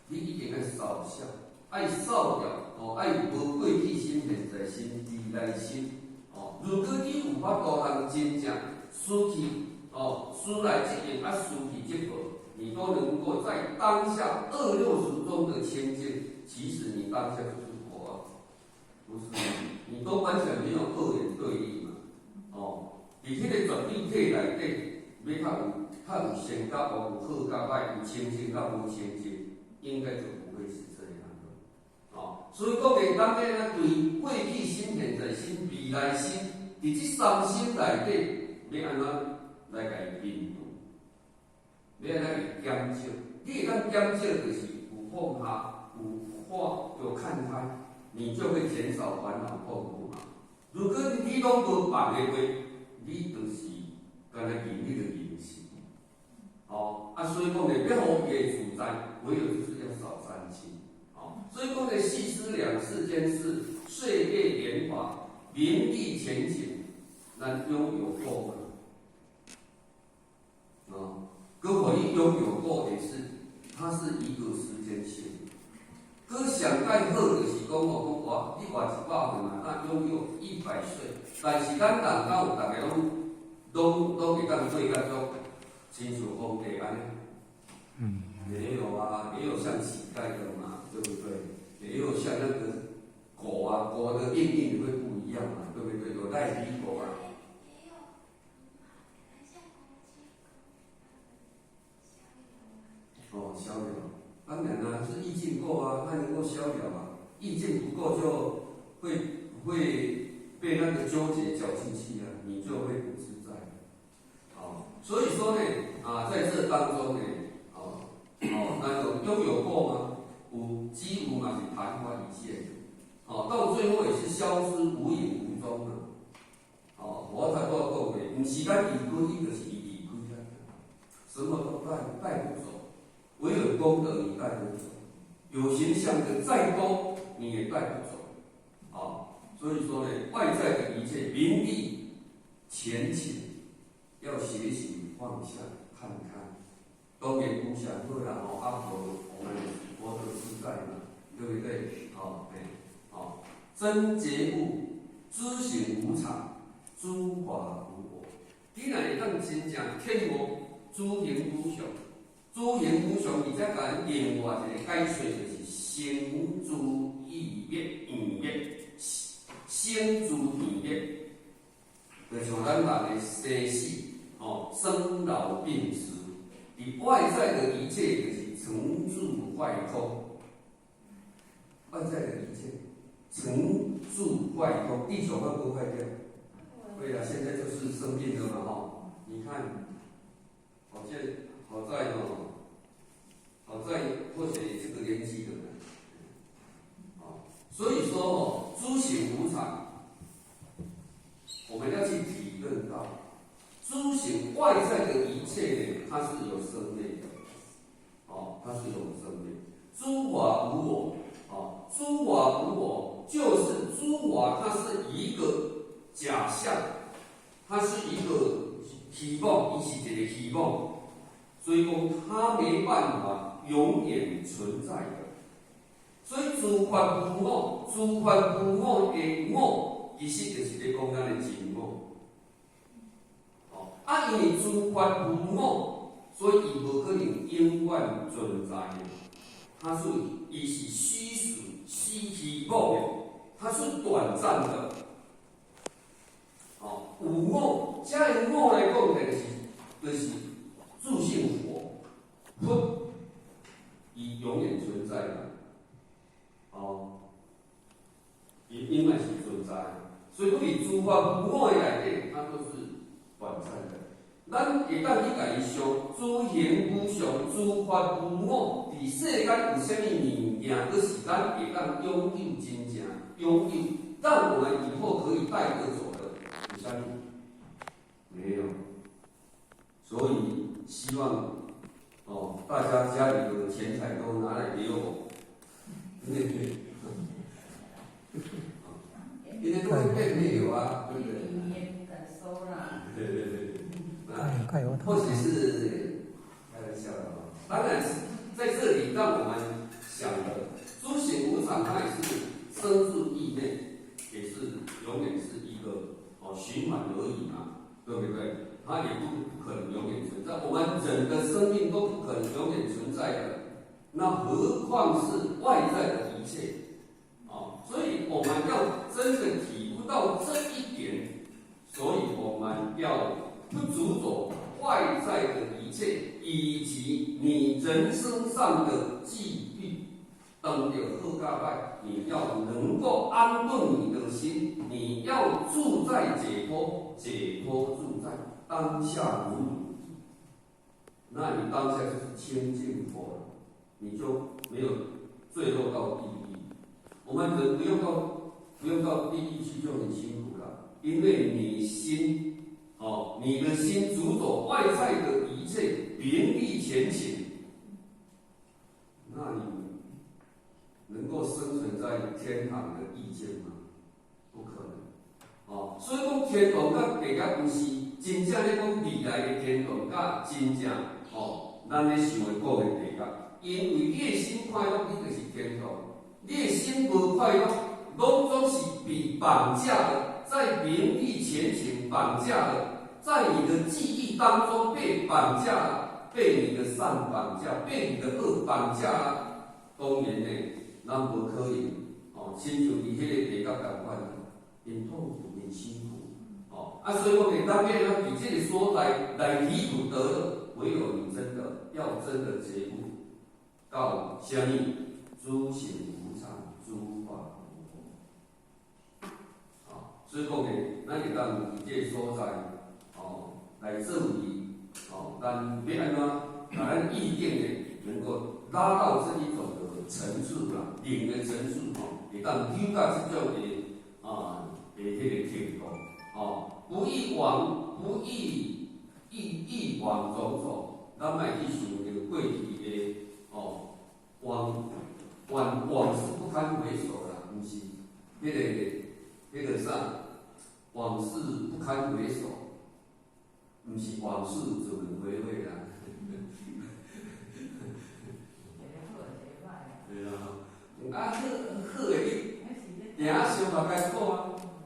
你一定愛掃下，愛掃掉，哦，愛無過去心、現在心、未來心，哦，如果你有法度通真正失去，哦，失來即應，啊，失去即無，你都能夠在當下二六時中的清淨，其實你當下就是佛啊，不是嗎？你都完全沒有二元對立嘛，哦，佇彼個絕對體內底，欲較有較有善甲惡，有好甲歹，有清淨甲無清淨，應該就不會是這樣的，哦，所以講呢，咱欲按怎對過去心、現在心、未來心，佇這三心內底，欲按怎來共伊面對？欲按怎去減少？你會當減少，就是有放下、有化、有看開，你就會減少煩惱痛苦嘛。如果你攏無放的話，你就是干焦認彼個人生。哦，啊，所以講呢，欲予伊會自在，唯有就是要少三心。哦，所以講呢，細思量世間事，歲月年華，名利錢景，咱擁有過嗎？哦，閣予你擁有過也是，它是一個時間性。閣上蓋好就是講哦，講活你活100歲嘛，那擁有100歲，但是咱人敢有逐家攏會當過甲足親像皇帝按呢？嗯，沒有啊，也有像乞丐的嘛，對不對？也有像那個狗啊，狗的命運會不一樣嘛，對不對？有賴皮狗啊。也有像公雞哦，逍遙，當然啦，是意境夠啊，它能夠逍遙啊。意境不夠就會被那個糾結攪進去啊，你就會不自在。哦，所以說呢，啊，在這當中呢，哦哦，那有擁有過嗎？有，幾乎嘛是曇花一現，哦，到最後也是消失無影無蹤啊。哦，我才拄仔講過，毋是咱離開，伊就是伊離開咱，什麼都帶不走，唯有功德你帶得走，有形相的再多你也帶不走，啊，所以說呢，外在的一切名利錢景，要學習放下看開，當然有上好啦，吼，啊無我們活得自在嘛，對不對？好，哎，好，真覺悟，諸行無常，諸法無我。你若會當真正體悟諸行無常，諸行無常，而且共咱另外一個解說就是生住異滅，異滅，生住異滅，就像咱人的生死，哦，生老病死，佇外在的一切就是成住壞空，外在的一切成住壞空，地球會不會壞掉？對啊，現在就是生病了嘛，吼！你看，好在哦，好在或許這個年紀的人，啊，所以說哦，諸行無常，我們要去體認到，諸行外在的一切呢，它是有生滅的，哦，它是有生滅。諸法無我，哦，諸法無我，就是諸法，它是一個假象，它是一個虛妄，伊是一個虛妄，所以講它永遠存在的。所以諸法無我，諸法無我的我，其實就是咧講咱的真我。哦，啊，因為諸法無我，所以伊無可能永遠存在的。它是伊是虛實虛虛妄的，它是短暫的。哦，有我，這个我來講，就是自性佛，佛，伊永遠存在的。哦，伊永遠是存在，所以講佇諸法無我的內底，它都是短暫的。咱會當去共伊想，諸行無常，諸法無我，佇世間有啥物物件，閣是咱會當擁有真正擁有，讓我們以後可以帶得走的，有啥物？沒有。所以希望哦，大家家裡的錢財都拿來給我。對對，因為都會變沒有啊，對不對？你也不敢收啦。對對對對，或許是開玩笑的哦。當然是在這裡讓我們想的，諸行無常，它也是生住異滅，也是永遠是一個哦循環而已嘛，對不對？它也不可能永遠存在，我們人的生命都不可能永遠存在的。那何況是外在的一切，啊！所以我們要真的體悟到這一點，所以我們要不執著外在的一切，以及你人生上的際遇，當著好佮歹，你要能夠安頓你的心，你要住在解脫，解脫住在當下如如，那你當下就是清淨佛了。你就沒有墜落到地獄。我們人不用到地獄去就很辛苦了，因為你心哦，你的心執著外在的一切名利錢情，那你能夠生存在天堂的意見嗎？不可能。哦，所以講天堂佮地獄毋是真正咧講未來的天堂，佮真正哦，咱咧想的講的地獄。因為你的心快樂，你就是天堂；你的心無快樂，攏總是被綁架的，在名利錢情綁架的，在你的記憶當中被綁架了，被你的善綁架，被你的惡綁架了。當然呢，咱無可能哦，親像佇彼个地獄仝款，很痛苦，很辛苦。哦，啊，所以講呢，當然咱佇這個所在來離苦得樂，唯有你真的要真的覺悟到啥物？諸行無常，諸法無我。啊，所以講呢，咱會當佇這個所在，哦，來作為，哦，咱欲按怎，共咱意境呢，能夠拉到這一種的層次啦，靈的層次吼，會當扭到這種的啊的彼個程度，哦，不憶往，不憶憶憶往種種，咱莫去想著過去的哦，往事不堪回首啦，毋是彼個啥，往事不堪回首，毋是往事只能回味啦。對啊，啊好好的你，定想嘛艱苦啊。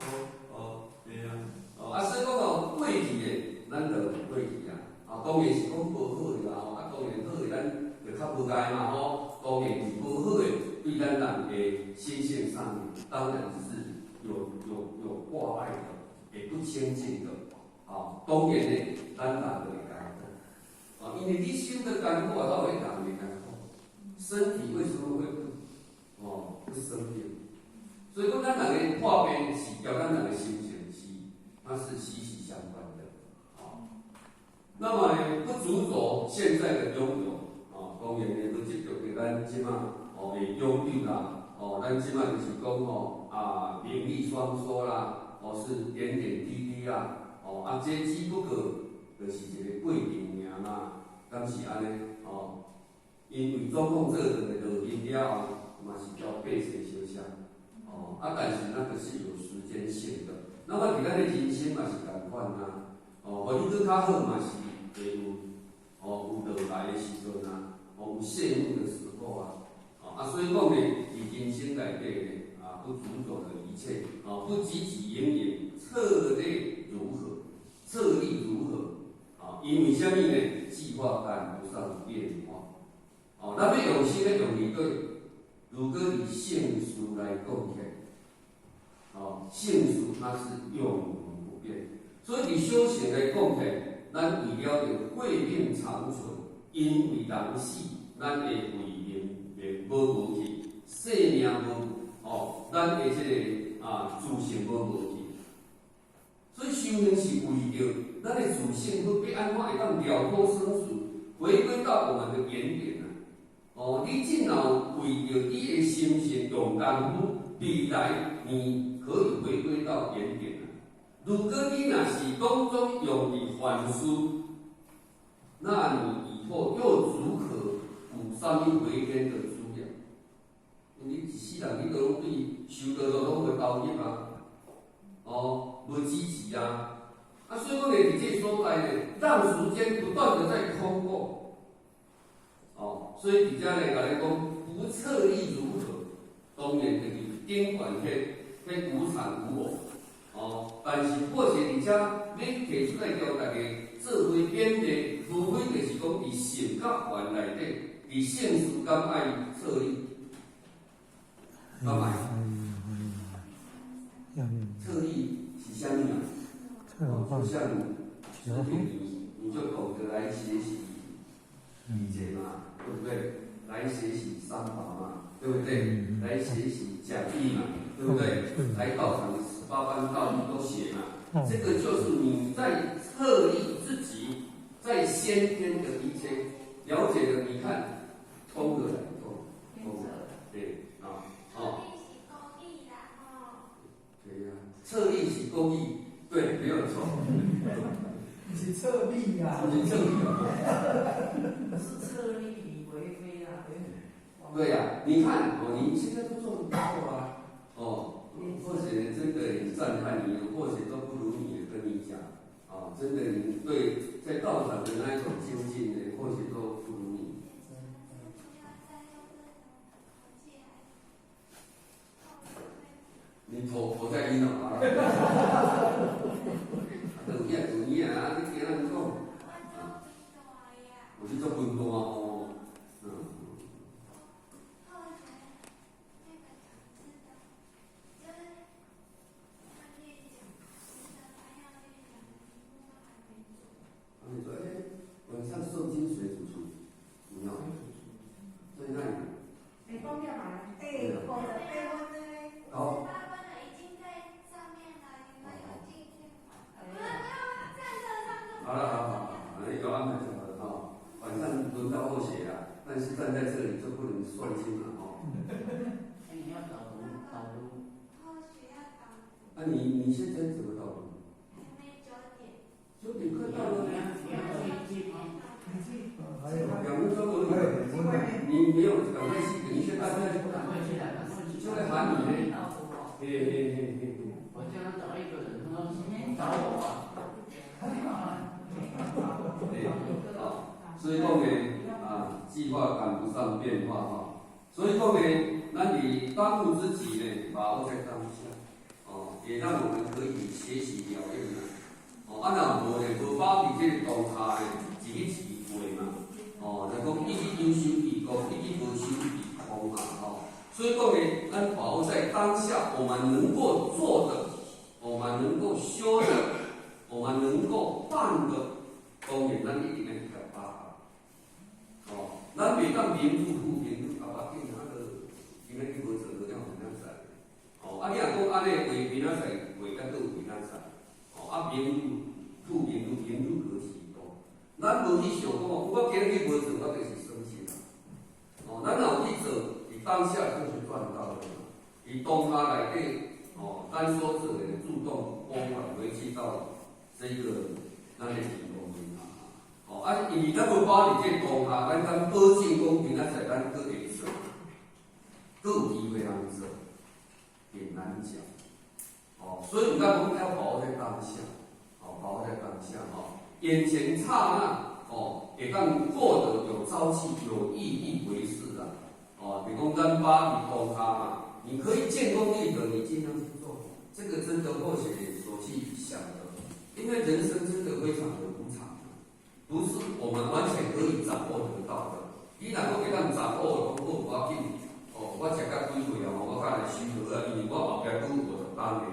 哦哦，對啊，哦啊所以講哦，過去的咱就過去啊，啊當然是講無好的啦吼，啊當然好的咱就較無礙嘛吼，當然是無好的對咱人的心性上面，當然是有掛礙的，會不清淨的，啊當然呢，咱人就會艱苦，啊因為你心的艱苦啊，到會人會艱苦，身體為什麼會不生病？所以講，咱人的破病是佮咱人的心情是，它是息息相關的，啊。那麼呢，不執著現在的擁有，啊，當然呢，無執著著咱這馬哦的擁有啦，哦，咱這馬就是講吼啊，名利雙收啦，哦是點點滴滴啦，哦啊，這只不過就是一個過程爾嘛，敢是按呢？哦，因為總統做轉的落任了後，嘛是交百姓相向。哦，啊，但是那個是有時間性的。那麼佇咱的人生嘛是仝款啊。哦，予你閣較好嘛是會有，哦，有落來的時陣啊。哦，哦，有謝幕的時候啊，哦啊，所以講呢，佇人生內底呢，啊，不執著的一切，哦，不汲汲營營，策略如何？策力如何？啊，因為啥物呢？計劃趕不上變化。哦，咱欲用心咧用佇佗？如果以聖事來講起來，哦，聖事它是永恆不變。所以佇修行來講起來，咱為了著慧命長存，因為人死，咱的慧命袂無無去，性命無哦，咱的這个啊自性無無去。所以修行是為著咱的自性，欲按怎會當了脫生死，回歸到我們的原點啊！哦，你這若為著你的心性用功夫，未來你可以回歸到原點啊！如果你若是當中用佇凡事，那你以後又如何有啥物回天的資糧？因為你一世人你都攏對修道路攏無投入啊，哦，無支持啊，啊，所以講呢，佇這所在呢，讓時間不斷的在空過，哦，所以佇遮呢，共你講不策力如何，當然就是頂懸彼無常無我，哦，但是或許佇遮欲提出來叫大家做伙勉勵，無非就是講佇聖佮凡內底，佇聖事敢愛策力，敢愛？策力是啥物啊？哦，就像師弟你就懂得來學習禮節嘛，對不對？來學習三寶嘛，對不對？來學習講義嘛，對不對？來道場18般道義都學嘛，這個就是你在策力自己在先天的一切了解了，你看通的來通，通，對啊，哦，對呀，策力是公益，對，沒有錯。是策力啊，是策力啊，是策力李維非啊。對呀，啊，你看哦，你現在都做得不錯啊，哦，或許真的很讚嘆你，或許都不如你，跟你講，哦，真的你對在道場的那一種精進呢，或許都不如你。你頭在暈了啊！有影有影啊！你聽人講，我去做運動啊！哦，嗯。啊，你說，哎，晚上誦經誰主持？你要在那裡？哎，講了嘛？哎，58分呢。好。好了，好好好，那有安排就好了哈。晚上輪到後寫了，但是站在這裡就不能誦經了哦。你要導讀，導讀。啊，你現在怎麼導讀？9點快到了。2分鐘而已。你沒有趕快去，等一下大家就趕快去了，就來喊你呢。嘿嘿嘿嘿。我叫他找一個人，他說找我啊。對，啊，所以講呢，啊，計劃趕不上變化哈，所以講呢，咱佇當務之急呢，把握在當下，哦，也讓我們可以學習了悟啦，哦，啊，若無呢，無把握佇這個當下呢，一日一過嘛，哦，就講一日有修必空，一日無修必空嘛，吼，所以講呢，咱把握在當下，我們能夠做的，我們能夠修的，我們能夠辦的，當然咱一定愛去共把握。哦，咱袂當民主富民主，啊，無要緊，啊，就今仔日無做，無了明仔載。哦，啊，你若講按呢話，明仔載話才閣有明仔載。哦，啊，民主富民主，民主何其多。咱無去想講，我今日無做，我就是損失啦。哦，咱若有去做，佇當下就是賺到了。佇當下內底，哦，咱所做的自動撥款回去到這個咱的提供銀行。哦，啊，因為咱無把握佇這個當下，咱敢保證講明仔載咱閣會做，閣有機會通做，很難講。哦，所以毋敢講要把握在當下，哦，把握在當下，哦，眼前剎那，哦，會當過得有朝氣、有意義為事啦。哦，比如講咱把握當下嘛，你可以建功立德，你盡量去做，這個真的或許所去想的，因為人生真的非常的無常，不是我們完全可以掌握得到的。你若講會當掌握，講好無要緊，哦，我食甲幾歲啊，我較來收好啊，因為我後壁閣有50冬的啊，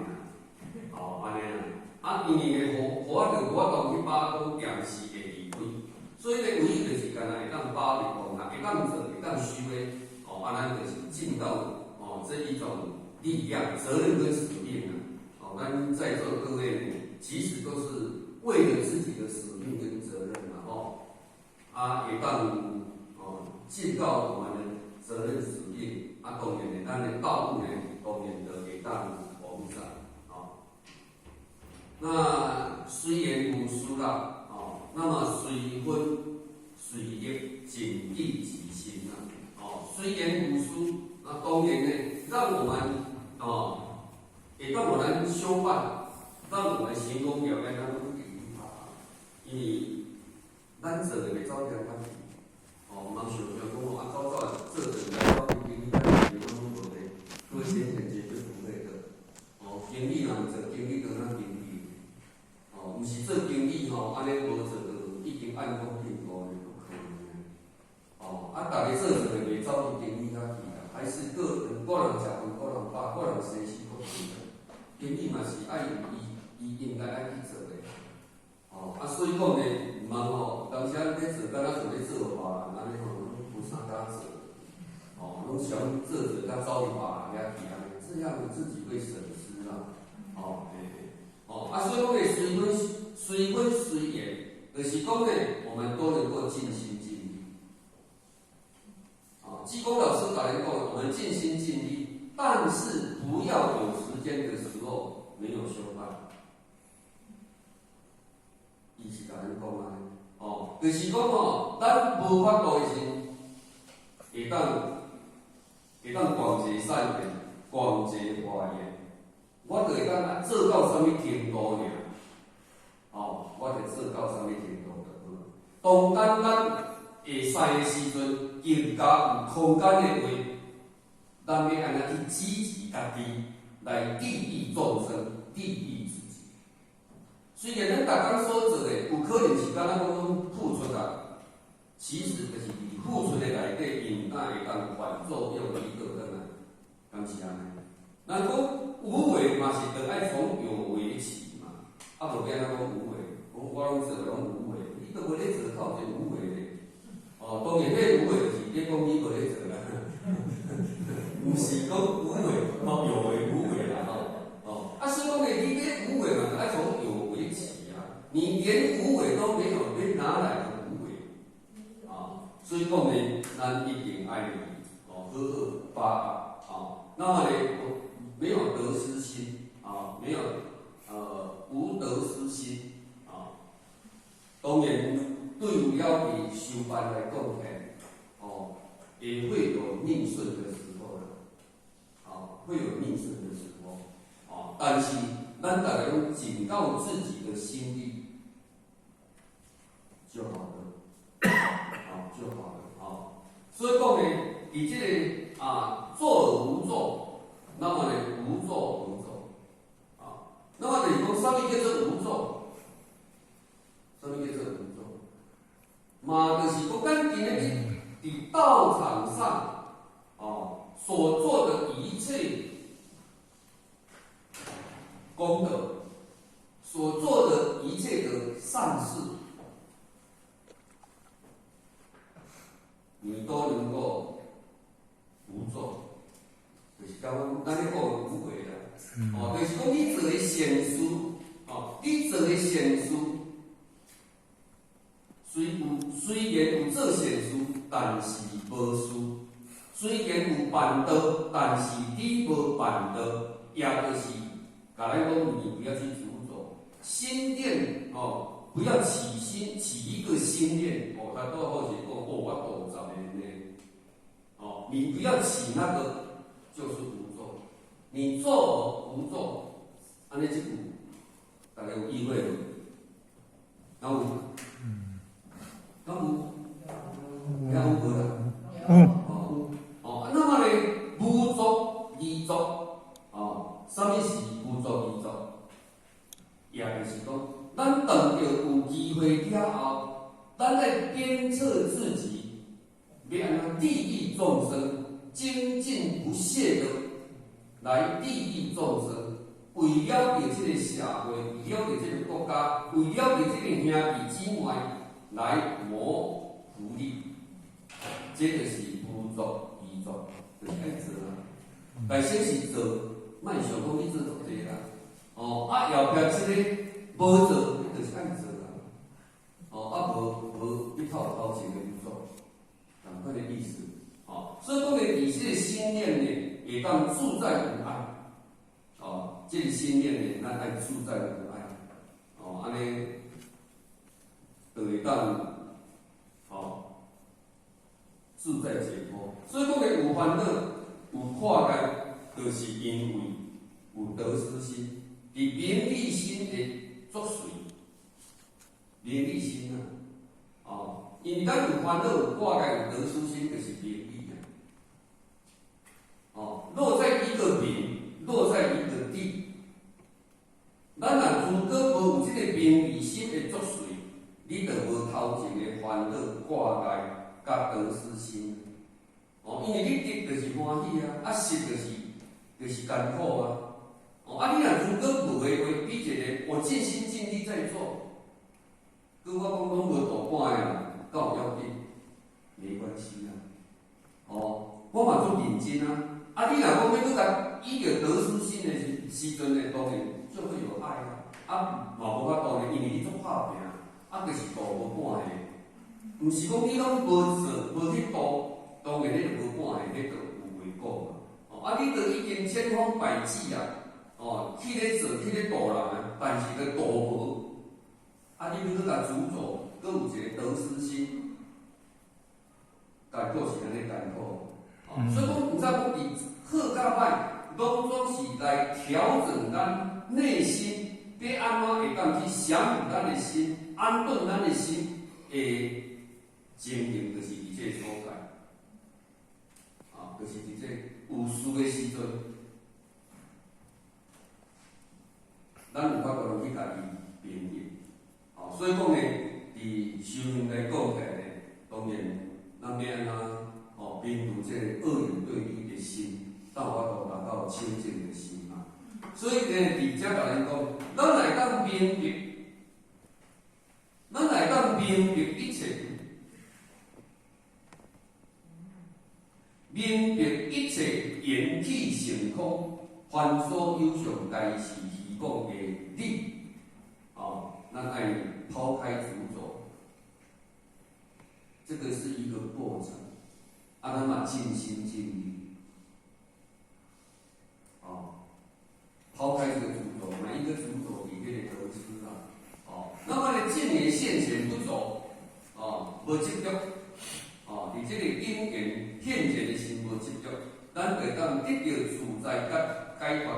哦，按呢啦，啊，因為呢，予我就無法度去把握講定時會離開，所以呢，唯一就是干焦會當把握當下，會當做，會當修的，哦，啊，咱就是盡到哦這一種力量、責任跟使命啊。哦，咱在座各位呢，其實都是為了自己的使命跟責任嘛，哦，啊，會當哦盡到我們的責任使命，啊，當然呢，咱的道務呢，當然就會當廣展，哦。那雖然無私啦，哦，那麼隨分隨力盡地己心啦，哦，雖然無私，那當然呢，讓我們哦，會當予咱相伴，讓我們行功表現，咱攏一直去拍，因為咱做的袂走偏遠去，哦，毋通想像講哦，啊，走走做做來走去經理，咱是攏無咧，各位先前絕對不會的，哦，經理若毋做經理，當咱經理，哦，毋是做經理吼，按呢無做就已經按功定過呢，不可能的。哦，啊，逐个做做的袂走去經理遐去啦，還是個人個人食飯，個人飽，個人洗身閣去啦。經理嘛是愛有伊，伊應該愛去做的。哦，啊，所以講呢，毋通吼，當時仔咧做，敢若像咧做予別人按呢吼，攏無啥敢做。哦，攏想做做甲走去別人遐去按呢，這樣自己會損失啦。哦，嘿，哦，啊，所以講呢，隨分隨分隨緣，就是講呢，我們都能夠盡心盡力。啊，濟公老師甲咱講，我們盡心盡力，但是不要有時間的時候沒有修辦。伊是共咱講按呢，哦，就是講吼，咱無法度的時，會當廣結善緣，廣結法緣，我就會當做到啥物程度爾？哦，我就做到啥物程度就好。當咱會使的時陣，更加有空間的話，咱欲按怎去積極家己來利益眾生，利益自己。雖然咱逐工所做的，有可能是敢若講攏付出啊，其實就是佇付出的內底，應該會當反作用力倒轉來，敢是按呢？咱講無為嘛是著愛從有為起嘛，啊無欲按怎講無為？講我攏做攏無為，你都無咧做，靠一個無為咧。哦，當然，彼個無為就是咧講你無咧做啦，毋是講無為，哦，有為無為啦，吼，哦，啊，所以講咧，你咧無為嘛，愛從有為起啊，你連無為都沒有，你哪來的無為？啊，所以講呢，咱一定愛哦，好好把握，啊，那麼呢，沒有得失心，啊，沒有無得失心，啊，當然對有了佇修辦來講起，哦，也會有逆順的時候啦，啊，會有逆順的時候，啊，但是咱逐个攏盡到自己的心力就好了，啊，就好了，啊，所以講呢，佇這個啊做而無作，那麼呢無作而作，啊，那麼就是講啥物叫做無作？啥物叫做無作？嘛，就是講咱今日佇道場上，哦，所做的一切功德，所做的一切的善事，你都能夠無作，就是講咱咧講無為啦。哦，就是講你做的善事，哦，你做的善事，雖然有做善事，但是無事；雖然有辦道，但是你無辦道，也就是共咱講，你不要去執著心念哦，不要起心起一個心念哦，他都好是講哦，我度10年呢，哦，你不要起那個，就是無作。你做無作，按呢這句，大家有意會無？敢有？敢有？遐有無啦？有。哦，哦，啊，那麼咧，無作而作，哦，啥物是無作而作？也就是講，咱當著有機會了後，咱來鞭策自己，欲按怎利益眾生，精進不懈的來利益眾生，為了著這個社會，為了著這個國家，為了著這個兄弟姊妹來謀福利，這就是無作而作，就是愛做啦。但先是做，莫想講你做足濟啦。哦，啊，後壁這個無做，你就是愛做啦。哦，啊，無無，你頭前的無做，仝款的意思。哦，所以講咧，佇這個心念呢，會當自在無礙。哦，這個心念呢，咱愛自在無礙。哦，按呢，就會當，哦，自在解脫。所以講咧，有煩惱、有掛礙，就是因為有得失心。佇名利心的作祟，名利心啊，哦，因為咱有煩惱、有掛礙、有得失心，就是名利啊。哦，落在一個名，落在一個利。咱若如果無有這個名利心的作祟，你就無頭前的煩惱、掛礙、佮得失心。哦，因為你得就是歡喜啊，啊失就是艱苦啊。哦，啊！你若如果無的話，比一個我盡心盡力在做，閣我講攏無度半的啦，敢有要緊？沒關係啊。哦，我嘛足認真啊。啊，你若講欲閣共以著得失心的時陣呢，當然就會有愛啊。啊，嘛無法度呢，因為你足拍拼，啊，就是度無半個。毋是講你攏無做，無去度，當然你就無半個，彼就有話講嘛。哦，啊，你都已經千方百計啊。哦，去咧做，去咧度人啊，但是閣度無，啊，你欲閣共執著，閣有一個得失心，結果是按呢艱苦。哦，所以講毋知講佇好佮歹，攏總是來調整咱內心，欲按怎會當去降伏咱的心，安頓咱的心的情形，就是佇這個所在，啊，就是佇這有事的時陣。咱有法度去共伊平衡，哦，所以講呢，佇修行來講起來呢，當然咱欲按怎哦，摒除這個二元對立的心，才有法度達到清淨的心嘛。所以呢，佇遮共咱講，咱會當明白，咱會當明白一切，明白一切緣起性空，凡所有相，皆是虛講的理，哦，咱愛拋開執著，這個是一個過程，啊，咱嘛盡心盡力，哦，拋開這個執著，每一個執著佇彼個得失啊，哦，那麼呢，境緣現前不著，哦，無執著，哦，佇這個境緣現前的時無執著，咱就會當得著自在佮解脫。